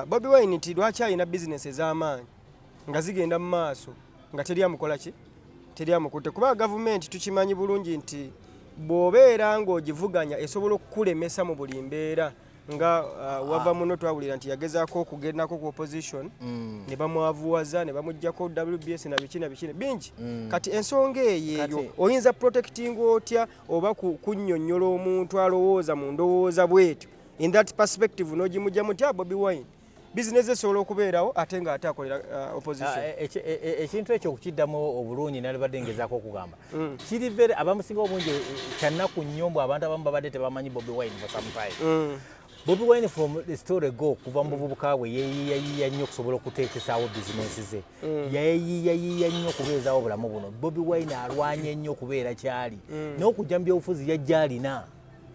Bobi Wine nti lwaki alina bizinesi ez'amaanyi nga zigenda mu maaso nga teri amukola ki, teri amukutte? Kuba gavumenti tukimanyi bulungi nti bw'obeera ng'ogivuganya esobola okukulemesa mu buli mbeera. Nga wava muno twawulira nti yagezaako okugendako ku opposition ne bamwavuwaza ne bamuggyako WBS na biki na biki bingi. Kati ensonga eyo eyo oyinza protecting otya oba kunnyonnyola omuntu alowooza mu ndowooza bwetyo in that perspective n'ogimugyamu nti Bobi Wine bizinesi esobola okubeerawo ate ng'ate akolera opposition? Ekintu ekyo okukiddamu obulungi, nalibadde ngezaako okugamba kiri very, abamusinga obungi kyannaku nnyo mbu abantu abamu babadde tebamanyi Bobi Wine for some time. Bobi Wine from the story go, kuva mu buvubuka bwe yeeyiiyayiiya nnyo okusobola okuteekesaawo bizinesi ze. Yeeyiiyayiiya nnyo okubeezaawo obulamu buno. Bobi Wine alwanye nnyo okubeera kyali, naye okujja mu byobufuzi yajja alina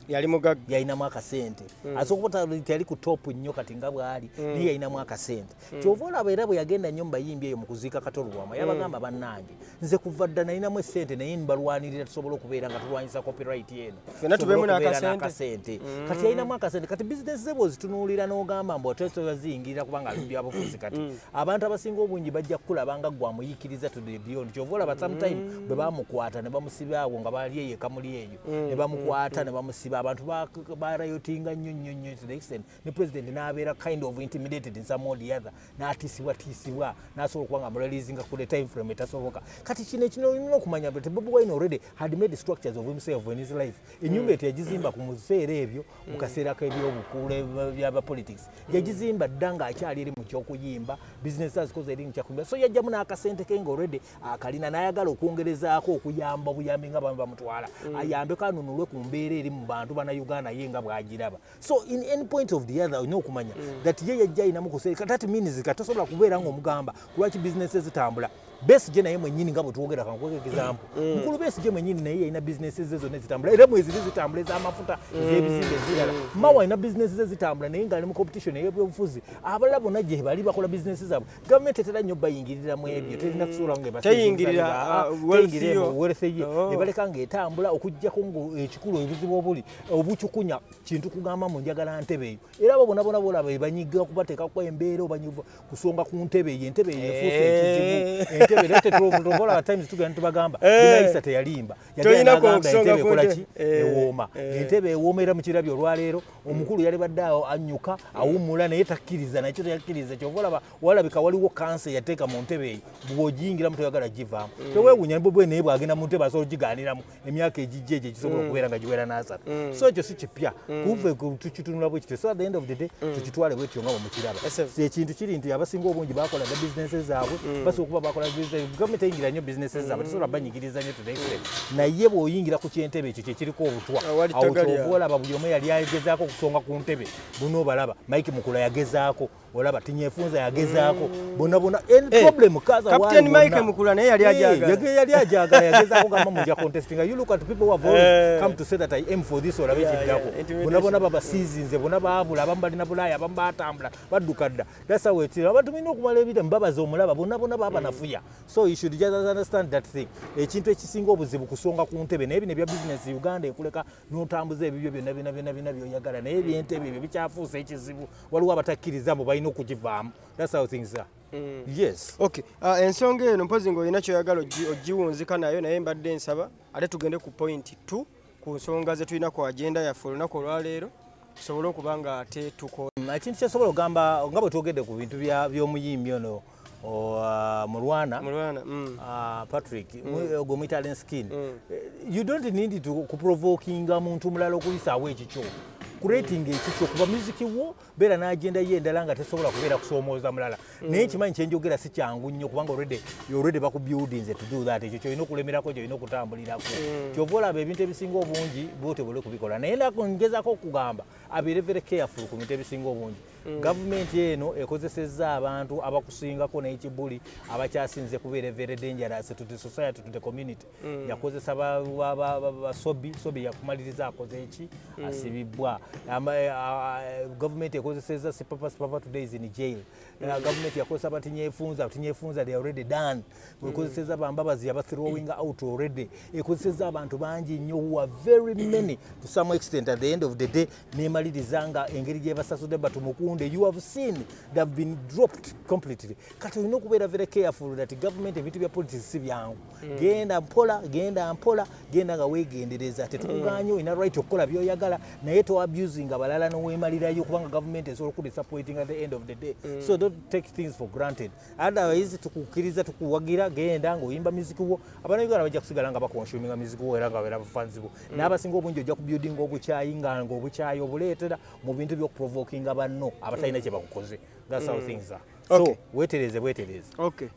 Yali mugagga. Yalinamu akasente. Asobola okuba teyali ku top nnyo kati nga bw'ali, naye yalinamu akasente. Kyova olaba era bwe yagenda nnyo mu bayimbi eyo mu kuziika Kato Lubwama, yabagamba, "Bannange, nze kuva dda nalinamu esente, naye mbalwanirira tusobole okubeera nga tulwanyisa copyright eno." Ffenna Tusobole tubeemu okubeera n'akasente. N'akasente. Kati yalinamu akasente. Kati bizinesi ze bw'ozitunuulira n'ogamba mbu otesobola ziyingirira kubanga ali mu byabufuzi, kati abantu abasinga obungi bajja kukulaba nga gwe amuyikiriza to the beyond. Kyova olaba sometime bwe bamukwata ne bamusiba awo nga bali eyo ekamuli eyo ne bamukwata ne bamusiba, abantu barayotinga nnyo nnyo nnyo to the extent ne president n'abeera kind of intimidated in some or the other, n'atiisibwatiisibwa, n'asobola okuba nga amureleasinga ku the time frame etasoboka. Kati kino ekino olina okumanya nti Bobi Wine already had made structures of himself in his life. Ennyumba eyo yagizimba ku museera ebyo, mu kaseera k'ebyobukulu byaba politics. Yagizimba dda ng'akyali eri mu kyokuyimba, business azikoze eri mu kyakuyimba. So yajjamu n'akasente ke nga already akalina, n'ayagala okwongerezaako okuyamba obuyambi nga bamu bamutwala ayambeko anunulwe ku mbeera eri mu bantu bannayuganda ye nga bw'agiraba. So in any point of the other, olina okumanya that ye yajja ayinamu kuseera. That means kati tosobola kubeera ng'omugamba lwaki bizinesi zitambula. Besigye naye mwennyini nga bwe twogera, kankuwe example, mukulu Besigye mwennyini naye yalina bizinesi ze zonna ezitambula, era mweziri zitambula, ez'amafuta, ez'ebizimbe, ezirala. Mawa alina bizinesi ze zitambula, naye ng'ali mu competition ey'ebyobufuzi. Abalala bonna gye bali bakola bizinesi zaabwe. Gavumenti etera nnyo bayingirira mu ebyo, terina kusuula nga Teyingirira, wealth yo. Wealth ye. Oh. Ebaleka ng'etambula, okuggyako ng'ekikulu ebizibu obuli obucukunya kintu kugamba mu njagala ntebe eyo. Era abo bonna bona bolaba ebanyiga kubateekako embeera obanyiva kusonga ku ntebe eyo. Entebe eyo efuuse ekizibu. Entebe era tetuolaba times tugenda tubagamba Binaisa teyalimba. Tolina Yagenda n'agamba kusonga entebe ku ekola ntebe. ki? Ewooma. Entebe ewooma, era mukirabye olwaleero omukulu yalibadde awo anyuka awummula, naye takkiriza, nakyo teyakkiriza. Kyova olaba walabika waliwo kansa eyateeka mu ntebe eyo, bw'ogiyingiramu toyagala givaamu. Teweewuunya bwe naye bw'agenda mu ntebe asobola ogigaaniramu emyaka egijja egyo egisobola okubeera nga giwera n'asatu. So ekyo si kipya kuve tukitunula bwe kityo. So at the end of the day tukitwale bwetyo nga bwe mukiraba. Yes, So ekintu kiri nti abasinga obungi bakola dda bizinesi zaabwe, basobola okuba bakola business. Gavumenti teyingira nnyo bizinesi zaabwe, tesobola banyigiriza nnyo to the extent, naye bw'oyingira ku kyentebe ekyo kyekiriko obutwa. Awali Awo ttagali kyova awo. olaba buli omu yali agezaako okusonga ku ntebe buno. Obalaba Mike Mukula yagezaako, olaba Tinyefunza yagezaako, bonna bonna. And problem kaza Captain waali Mike bonna. Mukula naye yali ajagala. Yali ajagala, yagezaako gamba mujja contesting. You look at people who have always come to say that I aim for this, olabe ekiddako. Intimidation. Bonna bonna babasiizinze, bonna baabula, abamu balina Bulaaya, abamu batambula badduka dda. That's how it is. Abantu mulina okumala ebire mbabaza omulaba bonna bonna babanafuya. So you should just understand that thing. Ekintu ekisinga obuzibu kusonga ku ntebe, naye bino ebya business, Uganda ekuleka n'otambuza ebibyo byonna byonna byonna byonna byoyagala, naye ebyentebe ebyo bikyafuusa ekizibu. Waliwo abatakkiriza mbu balina okugivaamu. That's how things are. Yes. Okay, ensonga eno mpozi ng'olina kyoyagala ogiwunzika nayo, naye mbadde nsaba ate tugende ku point 2 ku nsonga ze tulina ku agenda yaffe olunaku olwaleero, tusobole okuba nga ate tuko Ekintu kyesobola okugamba nga bwe twogedde ku bintu by'omuyimbi ono Mulwana, Mulwana. Patrick, gwe muyita Alien Skin. You don't need to kuprovokinga muntu mulala okuyisaawo ekikyo. Creating ekikyo, kuba music wo beera n'agenda ye endala nga tesobola kubeera kusoomooza mulala. Naye kimanyi kyenjogera si kyangu nnyo, kubanga already bakubuildinze to do that. Ekyo kyolina okulemerako, kyolina okutambulirako. Kyova olaba ebintu ebisinga obungi bwotebole kubikola, naye ngezaako okugamba abeere very careful ku bintu ebisinga obungi. Gavumenti eno ekozesezza abantu abakusingako n'ekibuli abakyasinze kubeera very dangerous to the society, to the community. Yakozesa basobi sobi, yakumaliriza akoze eki? Asibibwa. Gavumenti ekozesezza Sipapa. Sipapa today is in jail. Gavumenti yakozesa batinyefunza, Tinyefunza, they already done. Ekozesezza bambabazi, yaba throwing out already. Ekozesezza abantu bangi nnyo who are very many to some extent. At the end of the day nemaliriza nga engeri gye basasudde batumukunde, you have seen they have been dropped completely. Kati olina okubeera very careful that government, ebintu bya politics si byangu. Genda mpola, genda mpola, genda nga weegendereza. Tetukuganye, olina right okukola byoyagala, naye to abusing abalala noweemalirayo, kubanga government esobola okudisappointing at the end of the day. So don't take things for granted. Otherwise tukukkiriza, tukuwagira, genda ng'oyimba music wo. Abannayuganda bajja kusigala nga baconsuminga music wo era nga babeera bafanzi bo. N'abasinga obungi ojja kubuildinga obukyayi, nga obukyayi obuleetera mu bintu by'okuprovokinga banno abatalina kye bakukoze. That's how things are. So wetereze, bwetereze. Okay.